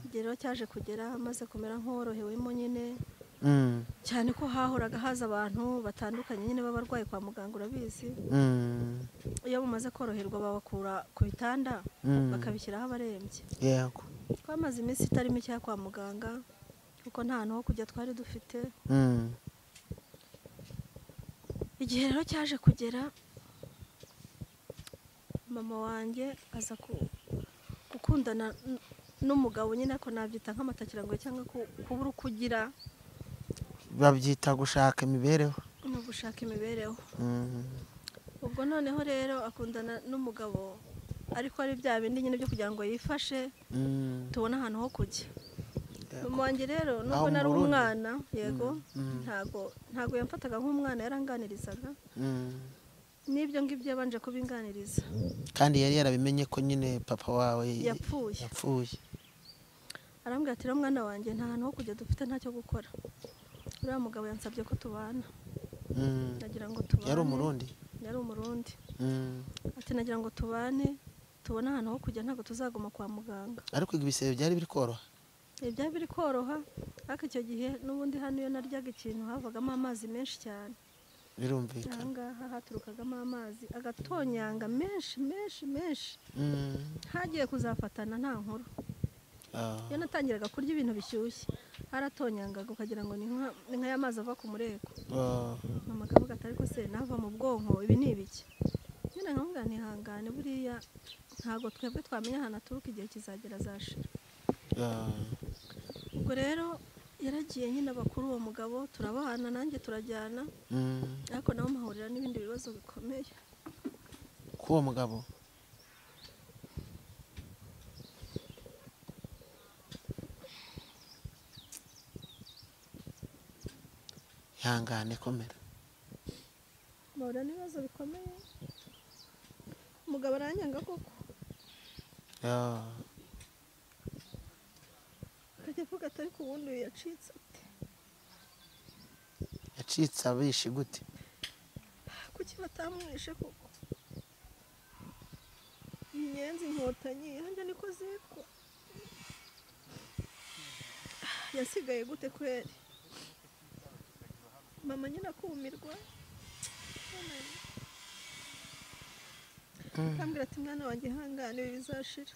Igihe rero cyaje kugera maze kumera nk'uworohewemo nyine. Cyane ko hahoraga haza abantu batandukanye nyine b'abarwayi kwa muganga, urabizi. Iyo bamaze koroherwa babakura ku bitanda bakabishyiraho abarembye. Yego. Twamaze iminsi itari mike kwa muganga kuko nta hantu ho kujya twari dufite. Igihe rero cyaje kugera mama wanjye aza gukundana n'umugabo nyine, ko nabyita nk'amatakirango cyangwa kubura uko ugira, babyita gushaka imibereho. No gushaka imibereho. Ubwo noneho rero akundana n'umugabo ariko ari bya bindi nyine byo kugira ngo yifashe tubone ahantu ho kujya. Mama wanjye rero nubwo nari umwana, yego, ntago yamfataga nk'umwana, yaranganirizaga. N'ibyo ngibyo yabanje kubinganiriza. Kandi yari yarabimenye ko nyine papa wawe yapfuye. Arambwira ati rero mwana wanjye nta hantu ho kujya dufite, ntacyo gukora. Uriya mugabo yansabye ko tubana. Nagira ngo tubane. Yari umurundi? Yari umurundi. Ati nagira ngo tubane, tubone ahantu ho kujya, ntabwo tuzaguma kwa muganga. Ariko ibisebe byari biri koroha? Byari biri koroha, ariko icyo gihe n'ubundi hano iyo naryaga ikintu havagamo amazi menshi cyane. Birumvikana. Ahangaha haturukagamo amazi agatonyanga menshi menshi menshi. Hagiye kuzafatana nta nkuru. Iyo natangiraga kurya ibintu bishyushye haratonyangaga ukagira ngo ni nka ya mazi ava ku mureko. Mama akavuga ati ariko se nava mu bwonko ibi ni ibiki? Nyine nkamubwira nti ihangane, buriya ntago twebwe twamenya ahantu aturuka, igihe kizagera azashira. Ubwo rero yaragiye nyine abakuru uwo mugabo turabana nanjye turajyana, ariko nawe mpahurira n'ibindi bibazo bikomeye. K'uwo mugabo? Ihangane, komera. Mpahurira n'ibibazo bikomeye, umugabo aranyanga koko. Akajya avuga ati ariko ubundi uyu yacitse ate? Yacitse abishe gute? Kuki batamwishe koko? Inyenzi inkotanyi hanjye niko zitwa. Yasigaye gute kweri? Mama nyine akumirwa. Akambwira ati mwana wanjye ihangane, ibi bizashira.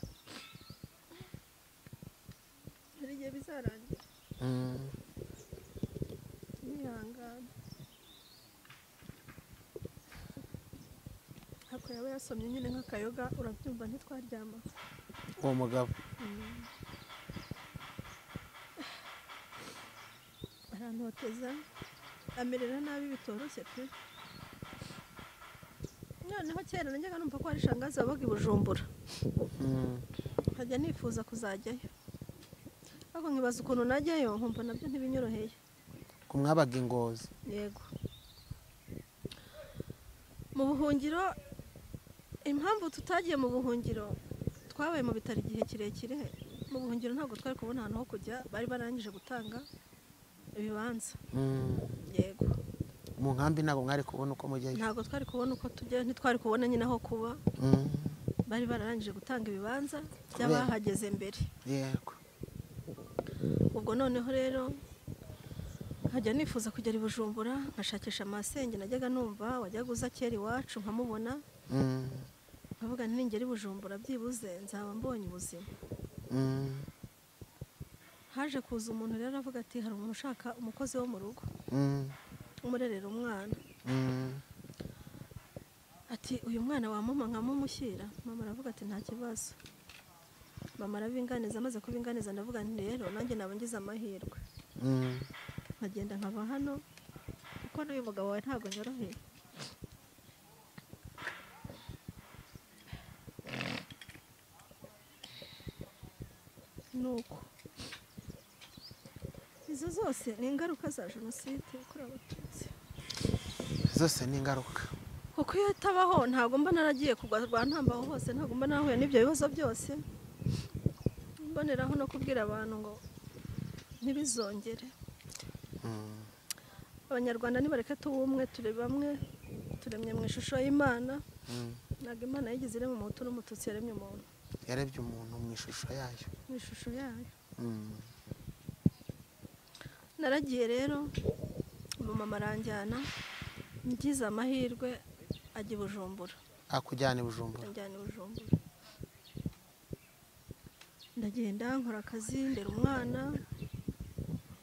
Hari igihe bizarangira. Nihangane. Ariko yaba yasomye nyine nk'akayoga, urabyumva ntitwaryama. Uwo mugabo arantoteza, amerera nabi bitoroshye pe. Noneho kera najyaga numva ko hari shangazi wabaga i Bujumbura. Nkajya nifuza kuzajyayo, ariko nkibaza ukuntu najyayo nkumva nabyo ntibinyoroheye. Ku mwabaga ingozi? Yego. Mu buhungiro, impamvu tutagiye mu buhungiro, twabaye mu bitaro igihe kirekire. Mu buhungiro ntabwo twari kubona ahantu ho kujya, bari barangije gutanga ibibanza. Yego. Mu nkambi ntabwo mwari kubona uko mujyayo? Ntabwo twari kubona uko tujyayo, ntitwari kubona nyine aho kuba. Bari bararangije gutanga ibibanza by'abahageze mbere. Yego. Ubwo noneho rero nkajya nifuza kugera i Bujumbura nkashakisha amasenge najyaga numva wajyaga uza kera iwacu nkamubona. Nkavuga nti ningera i Bujumbura byibuze nzaba mbonye ubuzima. Haje kuza umuntu rero avuga ati hari umuntu ushaka umukozi wo mu rugo umurerera umwana. Ati uyu mwana wa mama nkamumushyira. Mama aravuga ati nta kibazo. Mama arabinganiza, amaze kubinganiza ndavuga nti rero nanjye naba ngize amahirwe. Nkagenda nkava hano kuko n'uyu mugabo wawe ntabwo nyoroheye. Nuko izo zose ni ingaruka za jenoside yakorewe Abatutsi. Zose ni ingaruka. Kuko iyo itabaho ntabwo mba naragiye kugwa rwantambaho hose, ntabwo mba narahuye n'ibyo bibazo byose. Mboneraho no kubwira abantu ngo ntibizongere. Abanyarwanda nibareke tube umwe, turi bamwe, turemye mu ishusho y'Imana. Ntabwo Imana yigeze irema umuhutu n'umututsi, yaremye umuntu. Yarebye umuntu mu ishusho yayo. Mu ishusho yayo. Naragiye rero umumama aranjyana, ngize amahirwe ajya i Bujumbura. Akujyana i Bujumbura? Anjyana i Bujumbura. Ndagenda nkora akazi, ndera umwana,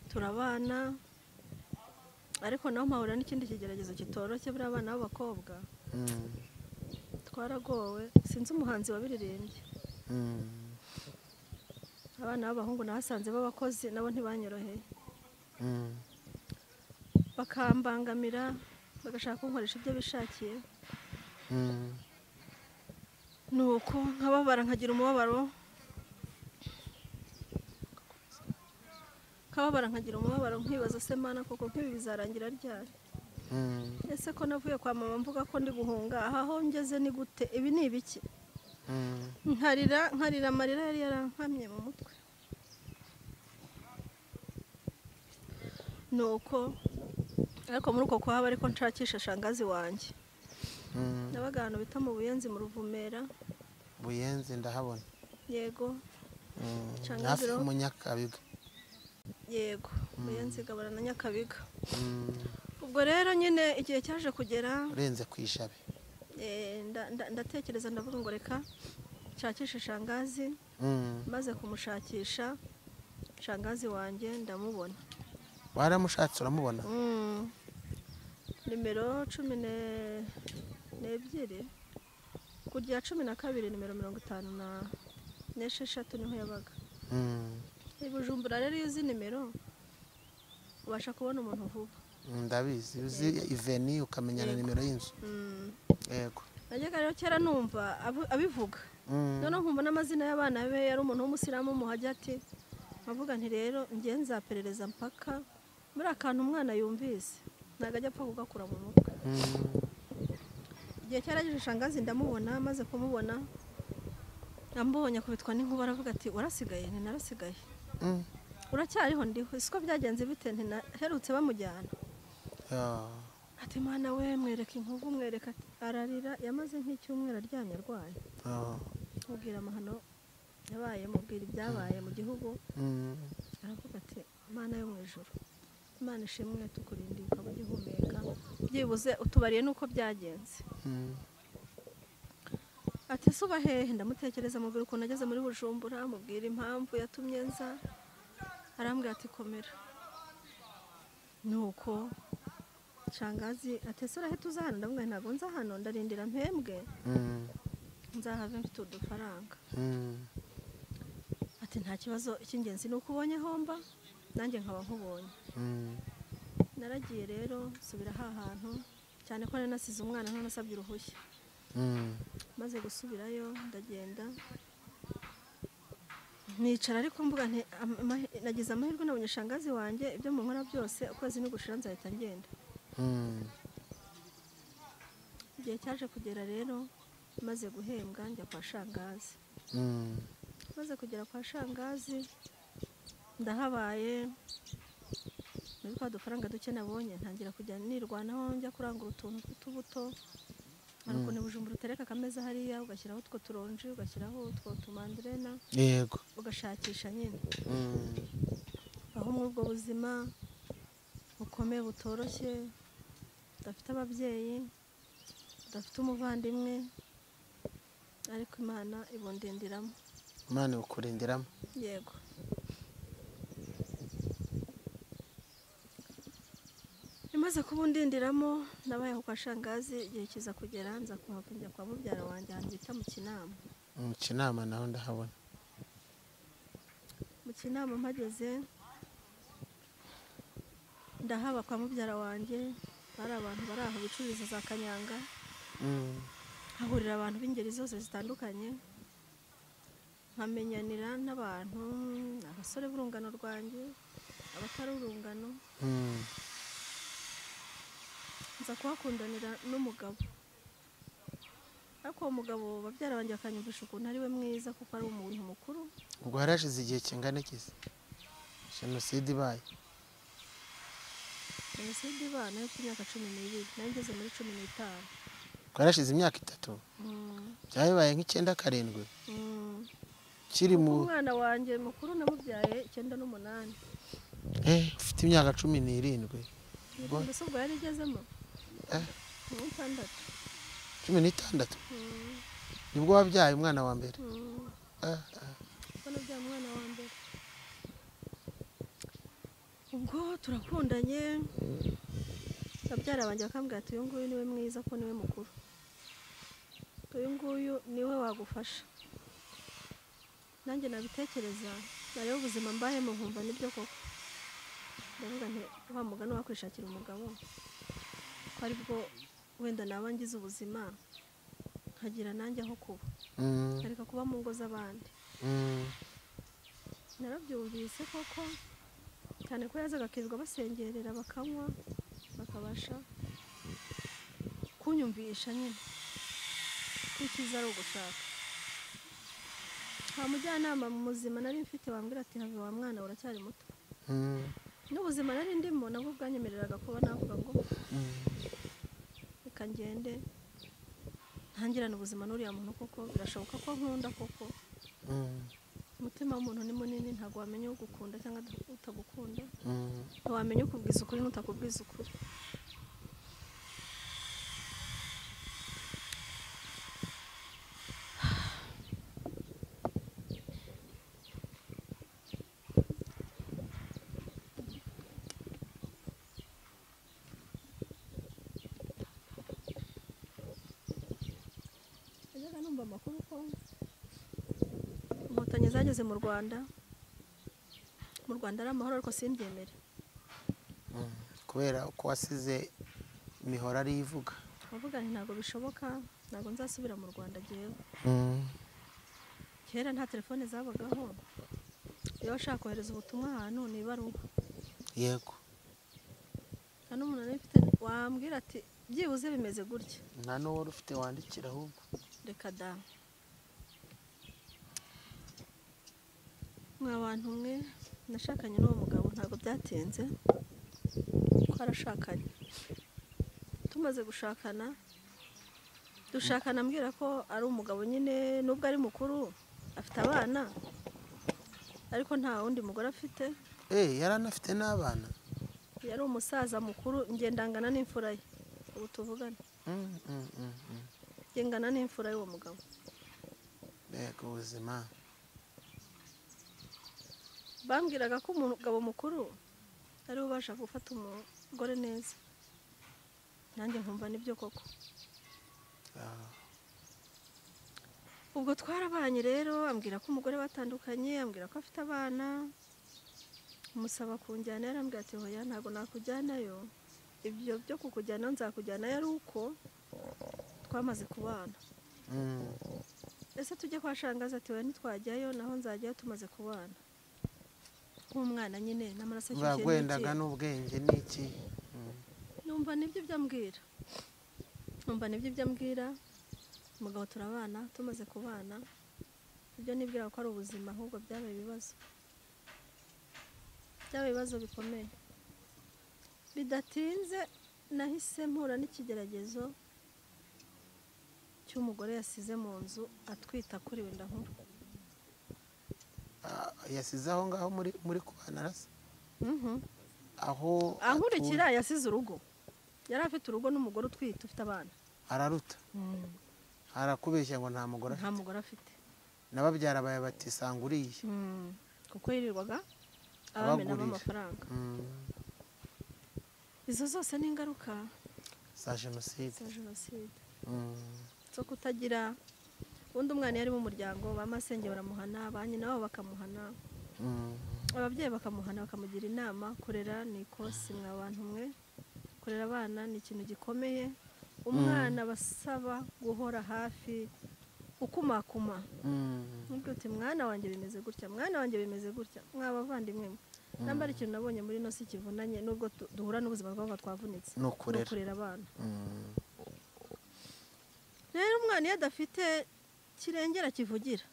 turabana, ariko naho mpahurira n'ikindi kigeragezo kitoroshye, buriya abana b'abakobwa twaragowe, sinzi umuhanzi wabiririmbye. Abana b'abahungu nahasanze b'abakozi nabo ntibanyoroheye. Bakambangamira, bagashaka kunkoresha ibyo bishakiye. Nuko nkababara, nkagira umubabaro. Kababara nkagira umubabaro, nkibaza se Mana koko nk'ibi bizarangira ryari? Ese ko navuye kwa mama mvuga ko ndi guhunga, aha ho ngeze ni gute? Ibi ni ibiki? Nkarira, nkarira amarira yari yarankamye mu mutwe. Nuko ariko muri uko kuhaba ariko nshakisha shangazi wanjye. Nabaga ahantu bita mu Buyenzi mu Ruvumera. Buyenzi ndahabona. Yego. Hafi mu Nyakabiga. Yego, Buyenzi gabana na Nyakabiga. Ubwo rero nyine igihe cyaje kugera urenze kwishabe. Ndatekereza ndavuga ngo reka nshakishe shangazi. Maze kumushakisha shangazi wanjye ndamubona. Waramushatse uramubona? Nimero 12 kujya 12 nimero 56 niho yabaga. I Bujumbura rero iyo uzi nimero ubasha kubona umuntu vuba. Ndabizi, uzi iveni ukamenya na nimero y'inzu. Yego. Najyaga rero kera numva abivuga. Noneho nkumva n'amazina y'abana be, yari umuntu w'umusilamu muhajya ati nkavuga nti rero ngiye nzaperereza mpaka muri akantu umwana yumvise ntabwo ajya apfa kugakura mu mutwe. Igihe cyaragije shangazi ndamubona, maze kumubona ambonye akubitwa n'inkuba aravuga ati warasigaye? Nti narasigaye. Uracyariho? Ndiho. Siko byagenze bite? Nti naherutse bamujyana. Ati Mana we, mwereka inkovu, mwereka, ararira, yamaze nk'icyumweru aryamye arwaye. Mubwira amahano yabaye, mubwira ibyabaye mu gihugu. Aravuga ati Mana yo mu ijuru, Imana ishimwe tukurindiye ukaba ugihumeka, byibuze utubariye nuko byagenze. Ati se uba hehe? Ndamutekereza, mubwira ukuntu ageze muri Bujumbura, mubwira impamvu yatumye nza. Arambwira ati komera. Nuko shangazi ati ese urahita uza hano? Ndamubwira ntabwo nza hano, ndarindira mpembwe nzahave mfite udufaranga. Ati nta kibazo, icy'ingenzi ni uko ubonye homba nanjye nkaba nkubonye. Naragiye rero nsubira ha hantu, cyane ko nari nasize umwana ntanasabye uruhushya. Maze gusubirayo ndagenda nicara, ariko mvuga nti nagize amahirwe nabonye shangazi wanjye, ibyo munkora byose ukwezi nigushira nzahita ngenda. Igihe cyaje kugera rero maze guhembwa njya kwa shangazi. Maze kugera kwa shangazi ndahabaye, muri twa dufaranga duke nabonye ntangira kujya nirwanaho, njya kurangura utuntu tw'utubuto. Hari ukuntu Bujumbura utereka akameza hariya ugashyiraho utwo turonji, ugashyiraho utwo tumanderena. Yego. Ugashakisha nyine. Aho muri ubwo buzima bukomeye butoroshye, udafite ababyeyi, udafite umuvandimwe, ariko Imana ibundindiramo. Imana ikurindiramo. Yego. Imaze kubundindiramo nabaye kwa shangazi, igihe kiza kugera nza kuhava njya kwa mubyara wanjye ahantu bita mu Kinama. Mu Kinama naho ndahabona. Kinama mpageze ndahaba kwa mubyara wanjye, bari abantu bari aho bicururiza za kanyanga. Hahurira abantu b'ingeri zose zitandukanye, nkamenyanira n'abantu, abasore b'urungano rwanjye, abatari urungano. Nza kuhakundanira n'umugabo, ariko uwo mugabo babyara banjye bakanyumvisha ukuntu ari we mwiza kuko ari umuntu mukuru. Ubwo harashize igihe kingana iki jenoside ibaye? Jenoside ibaye nari mfite imyaka 12, nari ngeze muri 15. Ubwo harashize imyaka 3? Byabaye nk'97. Kiri mu umwana wanjye mukuru namubyaye 98. Ufite imyaka 17. Mbese ubwo yari igezemo? 16. 16? Nibwo wabyaye umwana wa mbere? Ubwo nabyaye umwana wa mbere. Ubwo turakundanye, babyara banjye bakambwira ati uyu nguyu niwe mwiza ko niwe mukuru, uyu nguyu niwe wagufasha. Nanjye nabitekereza, nareba ubuzima mbayemo nkumva nibyo koko. Ndavuga nti wa mugani wakwishakira umugabo ko aribwo wenda naba ngize ubuzima nkagira nanjye aho kuba, nkareka kuba mu ngo z'abandi. Narabyumvise koko, cyane ko yazaga akirirwa basengerera bakanywa bakabasha kunyumvisha nyine ko icyiza ari ugushaka. Nta mujyanama muzima nari mfite wambwira ati have wa mwana uracyari muto. N'ubuzima nari ndimo nabwo bwanyemereraga kuba navuga ngo reka ngende ntangirane ubuzima n'uriya muntu koko birashoboka ko nkunda koko. Umutima w'umuntu ni munini, ntabwo wamenya ugukunda cyangwa utagukunda, ntiwamenya ukubwiza ukuri n'utakubwiza ukuri. Najyaga numva amakuru ko inkotanyi zageze mu Rwanda, mu Rwanda ari amahoro, ariko simbyemere. Kubera ko wasize imihoro ari ivuga. Avuga nti ntabwo bishoboka, ntabwo nzasubira mu Rwanda jyewe. Kera nta telefone zabagaho, iyo washaka kohereza ubutumwa ahantu ni ibaruwa. Yego. Nta n'umuntu nari mfite wambwira ati byibuze bimeze gutya. Nta n'uwo wari ufite wandikira ahubwo. Reka da. Mwa bantu mwe, nashakanye n'uwo mugabo ntabwo byatinze, twarashakanye. Tumaze gushakana, dushakana ambwira ko ari umugabo nyine nubwo ari mukuru afite abana, ariko nta wundi mugore afite. Yari anafite n'abana? Yari umusaza mukuru, ngendangana n'imfura ye ubu tuvugana. Ngengana n'imfura y'uwo mugabo. Mbega ubuzima. Bambwiraga ko umugabo mukuru ari we ubasha gufata umugore neza, nanjye nkumva nibyo koko. Ubwo twarabanye rero, ambwira ko umugore batandukanye, ambwira ko afite abana, musaba kunjyana, yarambwira ati hoya ntabwo nakujyanayo, ibyo byo kukujyana nzakujyanayo ari uko twamaze kubana. Ese tujye kwa shangazi? Ati hoya ntitwajyayo, naho nzajyayo tumaze kubana. Nk'umwana nyine n'amaraso ashyushye n'iki. Bagwendaga n'ubwenge n'iki. Numva nibyo byambwira. Numva nibyo byambwira. Umugabo turabana, tumaze kubana, ibyo nibwira ko ari ubuzima ahubwo byabaye ibibazo. Byabaye ibibazo bikomeye. Bidatinze nahise mpura n'ikigeragezo cy'umugore yasize mu nzu atwita akuriwe inda nkuru. Yasize aho ngaho muri kubana rasa? Aho ankurikira yasize urugo. Yari afite urugo n'umugore utwite ufite abana. Araruta. Arakubeshya ngo nta mugore afite. Nta mugore afite. Nababyara baye bati sanga uriye. Kuko yirirwaga abamenamo amafaranga. Izo zose ni ingaruka za jenoside. Za jenoside. Zo kutagira undi umwana yari mu muryango, ba masenge baramuhana, ba nyina wabo bakamuhana. Ababyeyi bakamuhana bakamugira inama. Kurera ni ikosi mwa bantu mwe, kurera abana ni ikintu gikomeye. Umwana basaba guhora hafi ukumakuma, nkubwira uti mwana wanjye bimeze gutya, mwana wanjye bimeze gutya. Mwa bavandimwe mwe, namba ari ikintu nabonye muri ino si kivunanye, nubwo duhura n'ubuzima bw'aho twavunitse, ni ukurera. Kurera abana. Rero umwana iyo adafite kirengera kivugira,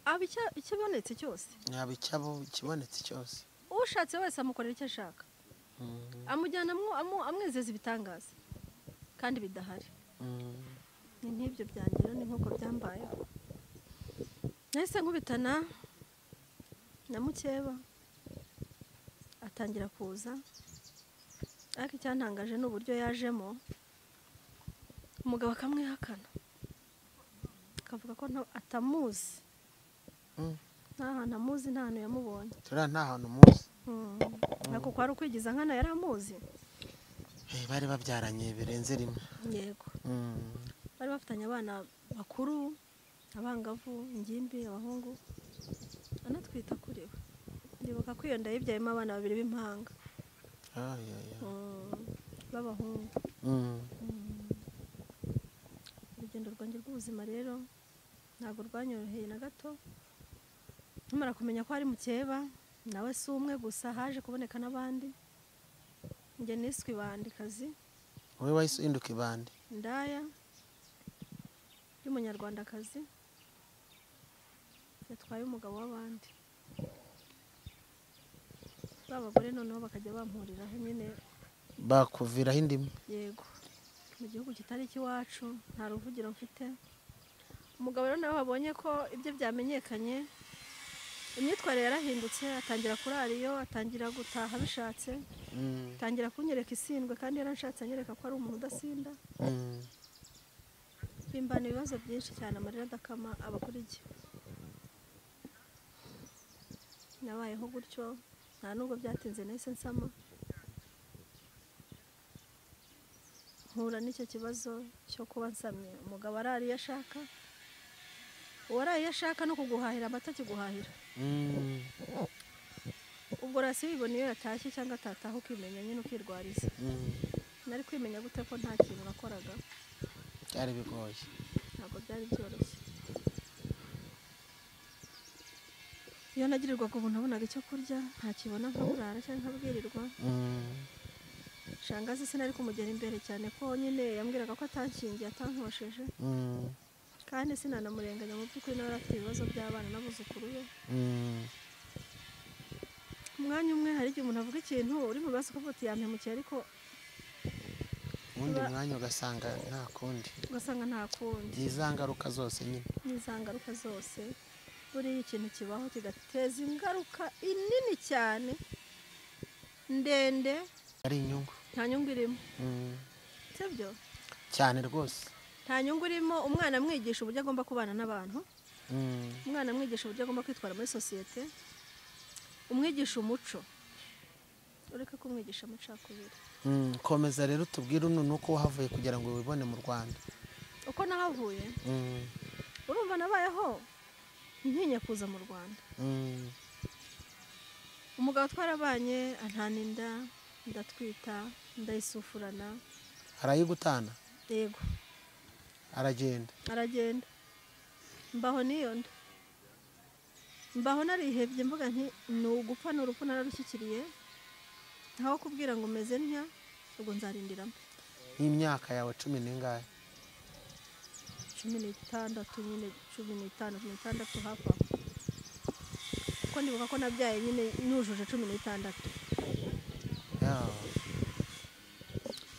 aba ikibonetse cyose, yaba ikibonetse cyose, ushatse wese amukorera icyo ashaka, amujyana amwizeza ibitangaza kandi bidahari. Ni nk'ibyo byangira, ni nk'uko byambayeho. Nahise nkubitana na mukeba atangira kuza, ariko icyantangaje ni uburyo yajemo umugabo akamwihakana, akavuga ko atamuzi, nta hantu amuzi, nta hantu yamubonye. Turiya nta hantu umuzi. Ariko kwari ukwigiza nkana yari amuzi. Bari babyaranye birenze rimwe. Yego. Bari bafitanye abana bakuru, abangavu, ingimbi, abahungu, anatwita kuri we. Ndibuka ko iyo nda yibyayemo abana babiri b'impanga. B'abahungu. Urugendo rwanjye rw'ubuzima rero ntabwo rwanyoroheye na gato. Nkimara kumenya ko ari mukeba, nawe si umwe gusa, haje kuboneka n'abandi. Njye niswe ibandikazi. Wowe wahise uhinduka ibandi? Indaya y'umunyarwandakazi yatwaye umugabo w'abandi. Ba bagore noneho bakajya bampuriraho nyine, bakuviraho indimu. Yego, mu gihugu kitari icy'iwacu, nta ruvugiro mfite. Umugabo rero nawe wabonye ko ibyo byamenyekanye, imyitwarire yarahindutse, atangira kurara iyo, atangira gutaha abishatse, atangira kunyereka isindwe kandi yaranshatse anyereka ko ari umuntu udasinda. Bimbana ibibazo byinshi cyane, amarira adakama aba kuri jye. Nabayeho gutyo, nta nubwo byatinze nahise nsama, mpura n'icyo kibazo cyo kuba nsamye. Umugabo arara iyo ashaka, uwaraye iyo ashaka no kuguhahira amata akiguhahira. Ubwo rasi wibona iyo yatashye cyangwa atataha, ukimenya nyine, ukirwariza. Nari kwimenya gute ko nta kintu nakoraga? Byari bigoye, ntabwo byari byoroshye. Iyo nagirirwaga ubuntu nabonaga icyo kurya, ntakibona nkaburara cyangwa nkabwirirwa. Shangazi sinari kumugera imbere cyane ko nyine yambwiraga ko atanshingiye, atankosheje. Kandi sinanamurenganya mu by'ukuri, nawe afite ibibazo by'abana n'abuzukuru be. Umwanya umwe hari igihe umuntu avuga ikintu uri mu bibazo ukavuga uti yampemukiye, ariko ubundi mwanya ugasanga nta kundi, ugasanga nta kundi. Ni za ngaruka zose nyine, ni za ngaruka zose. Buriya ikintu kibaho kigateza ingaruka inini cyane ndende, ari inyungu, nta nyungu irimo. Sibyo cyane rwose, nta nyungu irimo. Umwana amwigisha uburyo agomba kubana n'abantu, umwana amwigisha uburyo agomba kwitwara muri sosiyete, umwigisha umuco, ureke kumwigisha amacakubiri. Komeza rero tubwire nuko wahavuye kugira ngo wibone mu Rwanda. Uko nahavuye, urumva nabayeho ntinya kuza mu Rwanda. Umugabo twarabanye antana inda, ndatwita, ndayisufurana. Arayigutana? Yego. Aragenda? Aragenda. Mbaho niyo nda, mbaho narihebye, mvuga nti ni ugupfa ni urupfu nararushyikiriye, ntaho kubwira ngo meze ntya, ubwo nzarindiramo. Nk'imyaka yawe 10 n'ingahe? 16 nyine, 15, 16 hafi aho. Kuko ndibuka ko nabyaye nyine nujuje 16.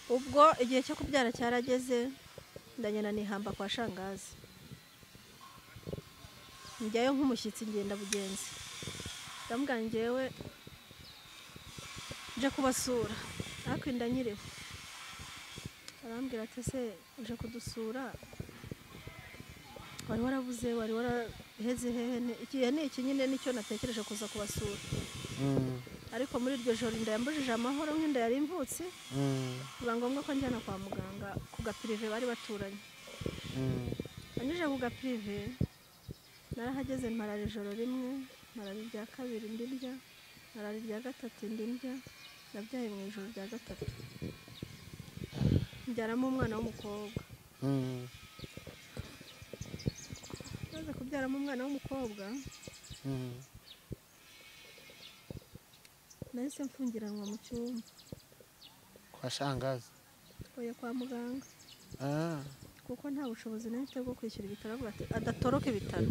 Ubwo igihe cyo kubyara cyarageze, ndagenda nihamba kwa shangazi. Njyayo nk'umushyitsi, ngenda bugenzi. Ndamubwira njyewe nje kubasura, ariko inda nyiriho. Arambwira ati se uje kudusura, wari warabuze, wari waraheze hehe? Igihe ni iki nyine nicyo natekereje kuza kubasura. Ariko muri iryo joro inda yambujije amahoro, nk'inda yari imvutsi. Biba ngombwa ko njyana kwa muganga ku gapirive bari baturanye. Anyuje ku gapirive, narahageze mparara ijoro rimwe, Marara irya kabiri indi ndya, marara irya gatatu indi ndya, nabyaye mu ijoro rya gatatu. Mbyaramo umwana w'umukobwa. Maze kubyaramo umwana w'umukobwa, nahise mfungiranwa mu cyumba. Kwa shangazi? Oya, kwa muganga. Kuko nta bushobozi nari mfite bwo kwishyura ibitaro, avuga ati adatoroka ibitaro.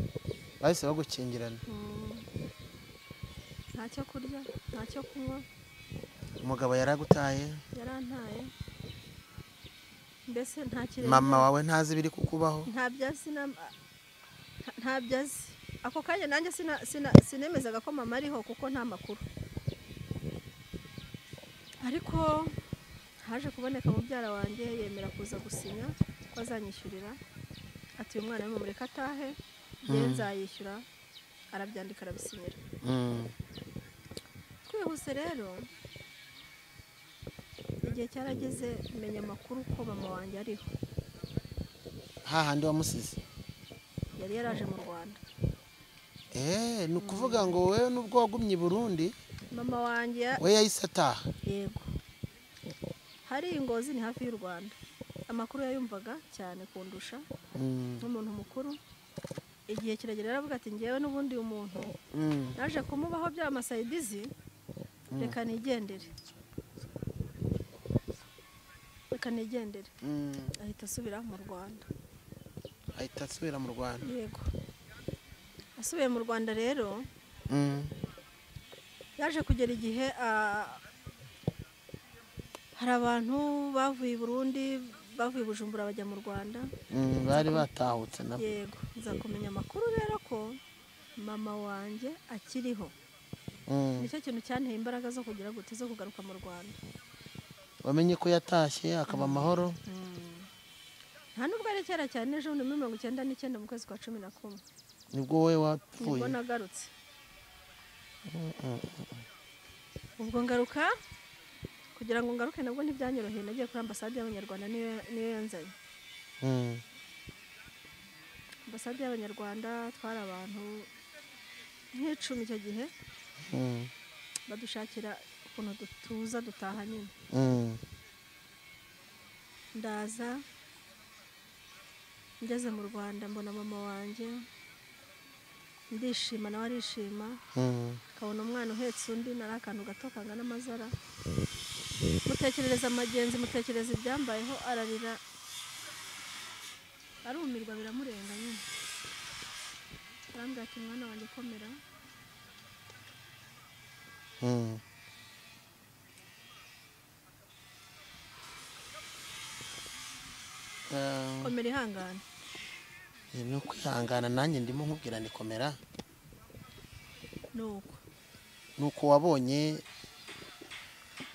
Bahise bagukingirana? Nta cyo kurya, nta cyo kunywa. Umugabo yaragutaye? Yarantaye. Mbese nta kirenge. Mama wawe ntazi ibiri kukubaho? Ntabyo azi, ntabyo azi. Ako kanya nanjye sinemezaga ko mama ariho kuko nta makuru. Ariko haje kuboneka mubyara wanjye yemera kuza gusinya ko azanyishyurira, ati uyu mwana mumureke atahe, njye nzayishyura, arabyandika arabisinyira. Twihuse rero, igihe cyarageze menya amakuru ko mama wanjye ariho. Hahandi wamusize? Yari yaraje mu Rwanda. Ni ukuvuga ngo wowe nubwo wagumye i Burundi, mama wanjye we yahise ataha? Yego. Hari Ingozi ni hafi y'u Rwanda. Amakuru yayumvaga cyane kundusha nk'umuntu mukuru. Igihe kiragera aravuga ati ngewe n'ubundi umuntu naje kumubaho bya masayidizi, reka nigendere. Reka nigendere. Ahita asubira mu Rwanda. Ahita asubira mu Rwanda. Yego. Asubiye mu Rwanda rero, yaje kugera igihe hari abantu bavuye i Burundi, bavuye i Bujumbura bajya mu Rwanda. Bari batahutse nabo. Yego, nza kumenya amakuru rero ko mama wanjye akiriho. Nicyo kintu cyanteye imbaraga zo kugira gute, zo kugaruka mu Rwanda. Wamenye ko yatashye akaba amahoro? Nta nubwo ari kera cyane, ejo bundi muri 99 mu kwezi kwa 11. Nibwo wowe wapfuye? Nibwo nagarutse. Ubwo ngaruka, kugira ngo ngaruke nabwo ntibyanyoroheye, nagiye kuri ambasade y'Abanyarwanda niyo yanzanye. Ambasade y'Abanyarwanda twari abantu nk'icumi icyo gihe, badushakira ukuntu dutuza dutaha nyine. Ndaza ngeze mu Rwanda mbona mama wanjye, ndishima nawe arishima, akabona umwana uhetse undi, nari akantu gato kangana amazara. Mutekerereza amagenzi, mutekereza ibyambayeho, ararira arumirwa biramurenga nyine. Arambwira ati mwana wanjye komera. Komera ihangane. No kwihangana nanjye ndimo nkubwira ni komera. Nuko nuko wabonye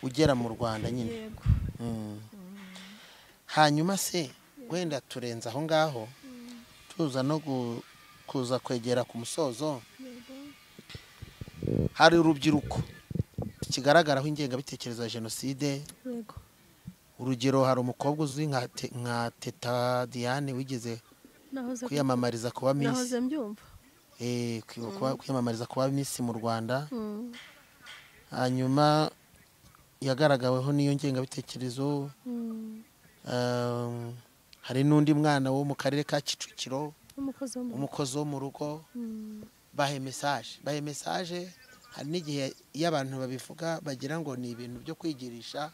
ugera mu Rwanda nyine. Yego. Hanyuma se wenda turenza aho ngaho, tuza no kuza kwegera ku musozo. Hari urubyiruko kigaragaraho ingengabitekerezo ya jenoside. Yego. Urugero hari umukobwa uzwi nka Teta Diane wigeze kwiyamamariza kuba Miss. Nahoze mbyumva. Kwiyamamariza kuba Miss mu Rwanda. Hanyuma yagaragaweho n'iyo ngengabitekerezo. Hari n'undi mwana wo mu karere ka Kicukiro, umukozi wo mu rugo, bahe message. Bahe message. Hari n'igihe iyo abantu babivuga bagira ngo ni ibintu byo kwigirisha,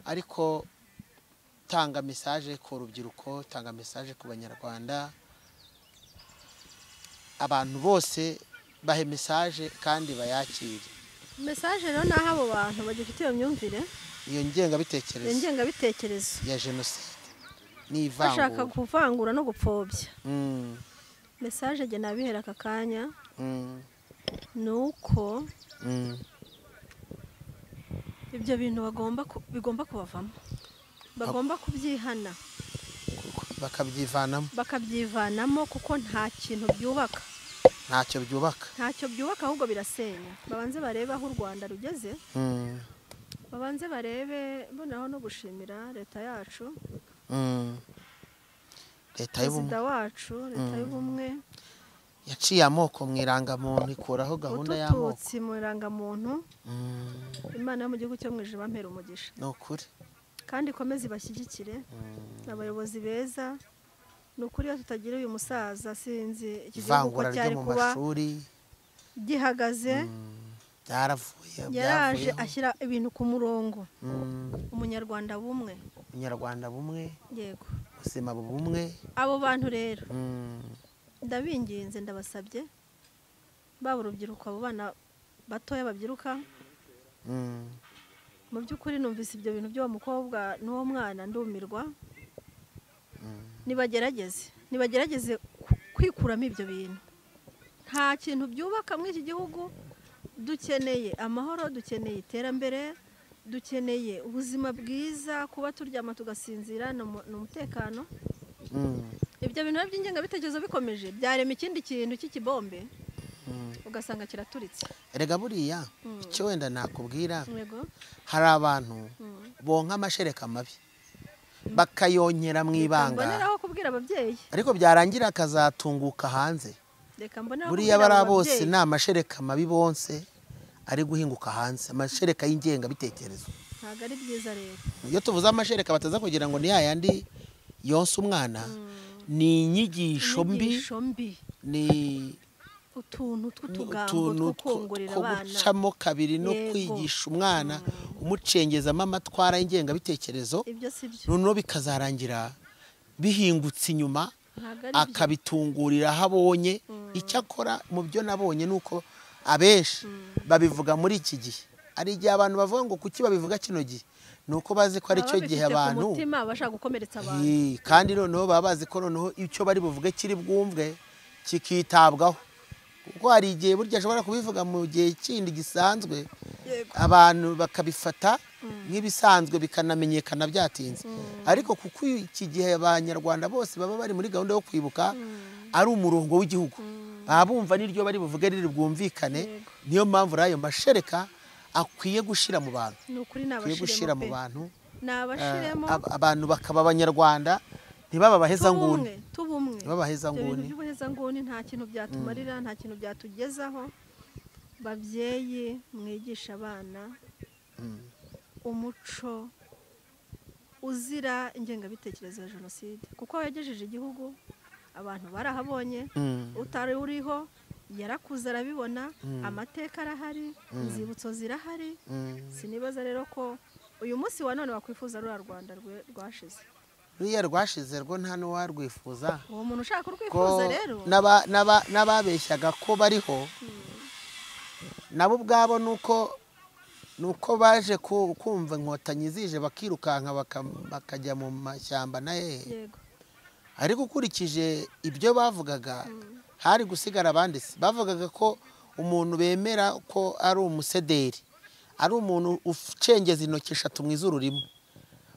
ariko tanga message ku rubyiruko, tanga message ku Banyarwanda, abantu bose bahe message kandi bayakire. Message rero naho abo bantu bagifite iyo myumvire, iyo ngengabitekerezo ya jenoside n'ivangura, bashaka kuvangura no gupfobya. Message jye nabihera aka kanya nuko ibyo bintu bigomba kubavamo, bagomba kubyihana, bakabyivanamo kuko nta kintu byubaka. Ntacyo byubaka, ntacyo byubaka ahubwo birasenya. Babanze barebe aho u Rwanda rugeze, babanze barebe. Mbonaho no gushimira leta yacu, leta y'ubumwe, perezida wacu, leta y'ubumwe. Yaciye amoko mu irangamuntu, ikuraho gahunda y'amoko. Ututsi mu irangamuntu. Imana yo mu gihugu cyo mu ijuru bampera umugisha. Ni ukuri. Kandi ikomeze ibashyigikire. Abayobozi beza. Ni ukuri iyo tutagira uyu musaza sinzi iki gihugu Ivangura ryo cyari mu kuba mashuri gihagaze. Byaravuye, Yaraje byavuyeho. ashyira ibintu ku murongo. Umunyarwanda bumwe. Umunyarwanda bumwe. Yego. Ubuzima bumwe. Abo bantu rero ndabinginze, ndabasabye, baba urubyiruko, abo bana batoya babyiruka. Mu by'ukuri numvise ibyo bintu by'uwo mukobwa n'uwo mwana ndumirwa. Nibagerageze kwikuramo ibyo bintu. Nta kintu byubaka muri iki gihugu. Dukeneye amahoro, dukeneye iterambere, dukeneye ubuzima bwiza, kuba turyama tugasinzira, ni umutekano. Ibyo bintu by'ingengabitekerezo bikomeje byarema ikindi kintu cy'ikibombe, ugasanga kiraturitse. Erega buriya icyo wenda nakubwira, Yego. hari abantu bonka amashereka mabi bakayonyera mu ibanga, Mboneraho kubwira ababyeyi. ariko byarangira akazatunguka hanze. Reka mboneraho Buriya kubwira bari abo bose babyeyi. ni amashereka mabi bonse ari guhinguka hanze, amashereka y'ingengabitekerezo. Ntabwo ari byiza rero. Iyo tuvuze amashereka bataza kugira ngo ni yayandi yonsa umwana, ni inyigisho mbi, Inyigisho mbi. ni utuntu tw'utugambo utuntu two kongorera two abana. gucamo kabiri no Yego. kwigisha umwana umucengezamo amatwara y'ingengabitekerezo. Ibyo si byo. Noneho bikazarangira bihingutse inyuma, Ntabwo ari byo. akabitungurira aho abonye. Icyakora mu byo nabonye ni uko abenshi babivuga muri iki gihe. Hari igihe abantu bavuga ngo kuki babivuga kino gihe, ni uko bazi ko ari Baba cyo gihe babifite ku abantu mutima, bashaka gukomeretsa abantu. Kandi noneho baba bazi ko noneho icyo bari buvuge kiri bwumvwe kikitabwaho, kuko hari igihe burya ashobora kubivuga mu gihe kindi gisanzwe, Yego. abantu bakabifata nk'ibisanzwe, bikanamenyekana byatinze. Ariko kuko iki gihe abanyarwanda bose baba bari muri gahunda yo kwibuka, ari umurongo w'igihugu, baba bumva n'iryo bari buvuge riri bwumvikane. Yego. Niyo mpamvu rero ayo mashereka akwiye gushira mu bantu, Ni ukuri, ni akwiye gushira abashiremo mu pe. bantu. Ni abashiremo. Abantu bakaba abanyarwanda, ntibaba nguni, Tubumwe, tubumwe. ntibabaheza Ibyo bintu nguni. by'ubuhezanguni nta kintu byatumarira, nta kintu byatugezaho. Babyeyi, mwigisha abana umuco uzira ingengabitekerezo ya jenoside, kuko aho yagejeje igihugu abantu barahabonye. Utari uriho yarakuze arabibona, amateka arahari, inzibutso zirahari. Sinibaza rero ko uyu munsi wa none wakwifuza ruriya Rwanda rwashize. Ruriya rwashize rwo nta n'uwarwifuza. Uwo muntu ushaka Ko kurwifuza rero, n'ababeshyaga ko bariho nabo ubwabo nuko baje kumva inkotanyi zije bakirukanka bakajya mu mashyamba na hehe. Yego. Ariko ukurikije ibyo bavugaga, hari gusigara abandi se. Bavugaga ko umuntu bemera ko ari umusederi ari umuntu ucengeza intoki eshatu mu izuru rimwe.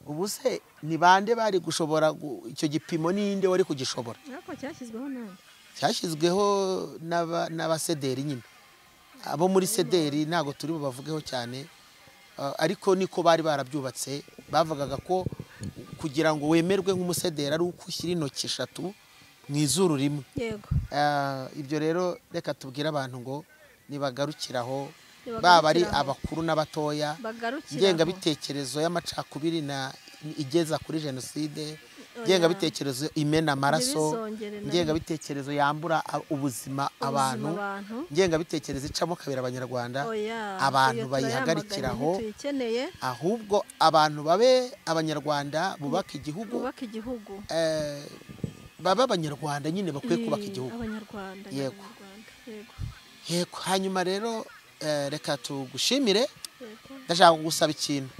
Ubu se ni bande bari gushobora icyo gipimo? Ninde wari kugishobora? Ariko cyashyizweho nande? Cyashyizweho n'abasederi nyine, abo muri sederi ntabwo turi bubavugeho cyane. Ariko niko bari barabyubatse. Bavugaga ko kugira ngo wemerwe nk'umusederi ari uko ushyira intoki eshatu mu izuru rimwe. Yego. Ibyo rero reka tubwire abantu ngo nibagarukiraho, Nibagarukiraho. baba ari abakuru n'abatoya, Bagarukiraho. ingengabitekerezo y'amacakubiri na igeza kuri jenoside, Oya. ingengabitekerezo imena amaraso, Ntibizongere na rimwe. ingengabitekerezo yambura ubuzima Ubuzima abantu, abantu. ingengabitekerezo icamo kabiri abanyarwanda, Oya, abantu iyo bayihagarikiraho. turayamaganye, ntituyikeneye. Ahubwo abantu babe abanyarwanda, bubaka igihugu, Bubaka igihugu. Babe abanyarwanda nyine, bakwiye kubaka igihugu. Abanyarwanda, Yego. abanyarwanda. Yego. Yego. Hanyuma rero reka tugushimire. Yego. Ndashaka kugusaba ikintu.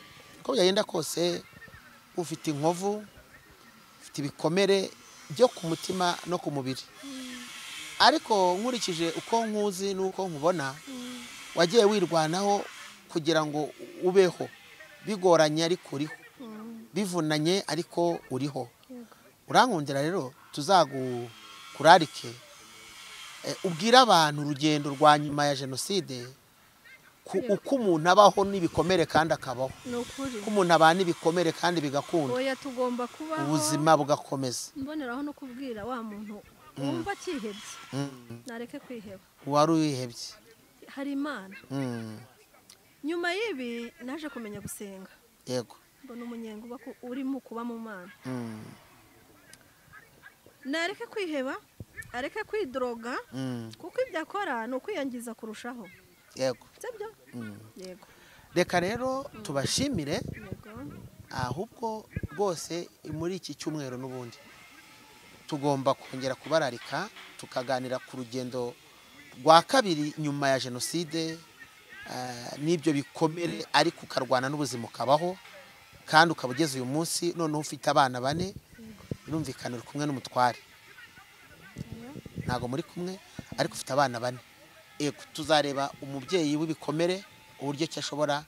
Uko byagenda kose ufite inkovu, ufite ibikomere byo ku mutima no ku mubiri, ariko nkurikije uko nkuzi n'uko nkubona, wagiye wirwanaho kugira ngo ubeho, bigoranye ariko uriho, bivunanye ariko uriho. Yego. Urankundira rero tuzagukurarike, ubwire abantu urugendo rwa nyuma ya jenoside, uko umuntu abaho n'ibikomere kandi akabaho, Ni ukuri. uko umuntu abana ibikomere kandi bigakunda, Oya, tugomba kubaho, ubuzima bugakomeza. Mboneraho no kubwira wa muntu Wumva akihebye nareke kwiheba. Wari wihebye. Hari Imana. Nyuma y'ibi naje kumenya gusenga. Yego. Mbona umunyenga uba urimo kuba mu Mana. Nareke kwiheba, areke kwidroga, kuko ibyo akora ni ukwiyangiza kurushaho. Yego. Sibyo? Yego. Reka rero tubashimire. Ahubwo rwose muri iki cyumweru n'ubundi tugomba kongera kubararika tukaganira ku rugendo rwa kabiri nyuma ya jenoside, n'ibyo bikomere, ariko ukarwana n'ubuzima ukabaho kandi ukaba ugeze uyu munsi noneho ufite abana 4. Birumvikana uri kumwe n'umutware, ntago muri kumwe ariko ufite abana 4. Yego, tuzareba umubyeyi w'ibikomere uburyo ki ashobora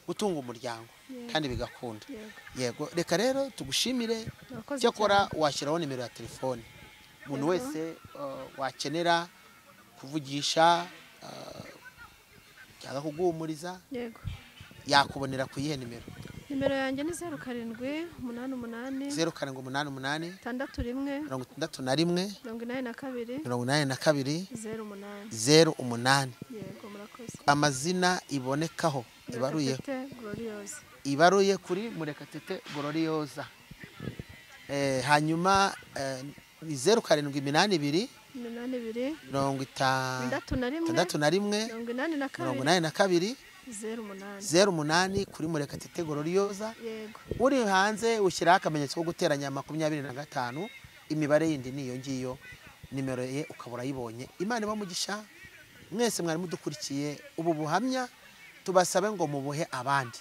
gutunga umuryango kandi bigakunda. Yego, reka rero tugushimire. Cyakora washyiraho nimero ya telefone umuntu wese wakenera kuvugisha cyangwa kuguhumuriza. Yego. Yakubonera ku yihe nimero? Nimero yanjye ni 07 88 0788 61 61 82 82 08 08. Yego, murakoze. Amazina ibonekaho ibaruye ibaruye kuri Murekatete Gloriosa. Hanyuma ni 0782 82 61 82 08 kuri Murekatete Gloriosa. Yego. Uri hanze ushyiraho akamenyetso ko guteranya 25, imibare yindi niyo ngiyo, nimero ye ukaba urayibonye. Imana ibamugisha mwese mwari mudukurikiye ubu buhamya, tubasabe ngo mubuhe abandi,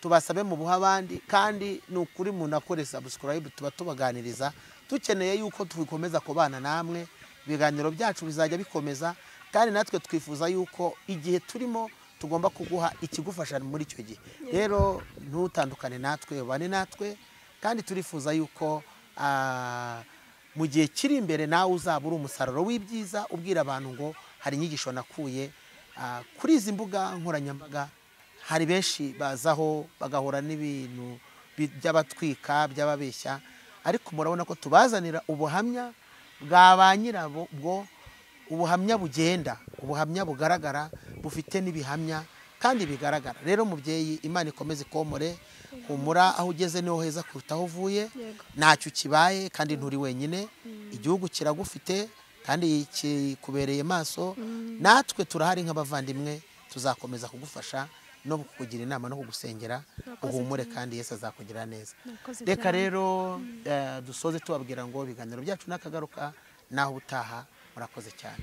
tubasabe mubuhe abandi, kandi ni ukuri umuntu akore subscribe, tuba tubaganiriza dukeneye yuko tubikomeza kubana namwe, ibiganiro byacu bizajya bikomeza, kandi natwe twifuza yuko igihe turimo tugomba kuguha ikigufasha muri icyo gihe. Rero ntutandukane natwe, ubane natwe, kandi turifuza yuko mu gihe kiri imbere nawe uzaba uri umusaruro w'ibyiza, ubwira abantu ngo hari inyigisho nakuye kuri izi mbuga nkoranyambaga. Hari benshi bazaho bagahura n'ibintu by'abatwika by'ababeshya, ariko murabona ko tubazanira ubuhamya bwa ba nyirabo, bwo ubuhamya bugenda, ubuhamya bugaragara, bufite n'ibihamya kandi bigaragara. Rero mubyeyi, Imana ikomeze ikomore, humura, aho ugeze niho heza kuruta aho uvuye. Ntacyo kibaye kandi nturi wenyine, igihugu kiragufite kandi kikubereye maso. Natwe turahari nk'abavandimwe, tuzakomeza kugufasha no kukugira inama no kugusengera, uhumure kandi Yesu azakugira neza. Reka rero dusoze tubabwira ngo ibiganiro byacu nakagaruka naho utaha. Murakoze cyane.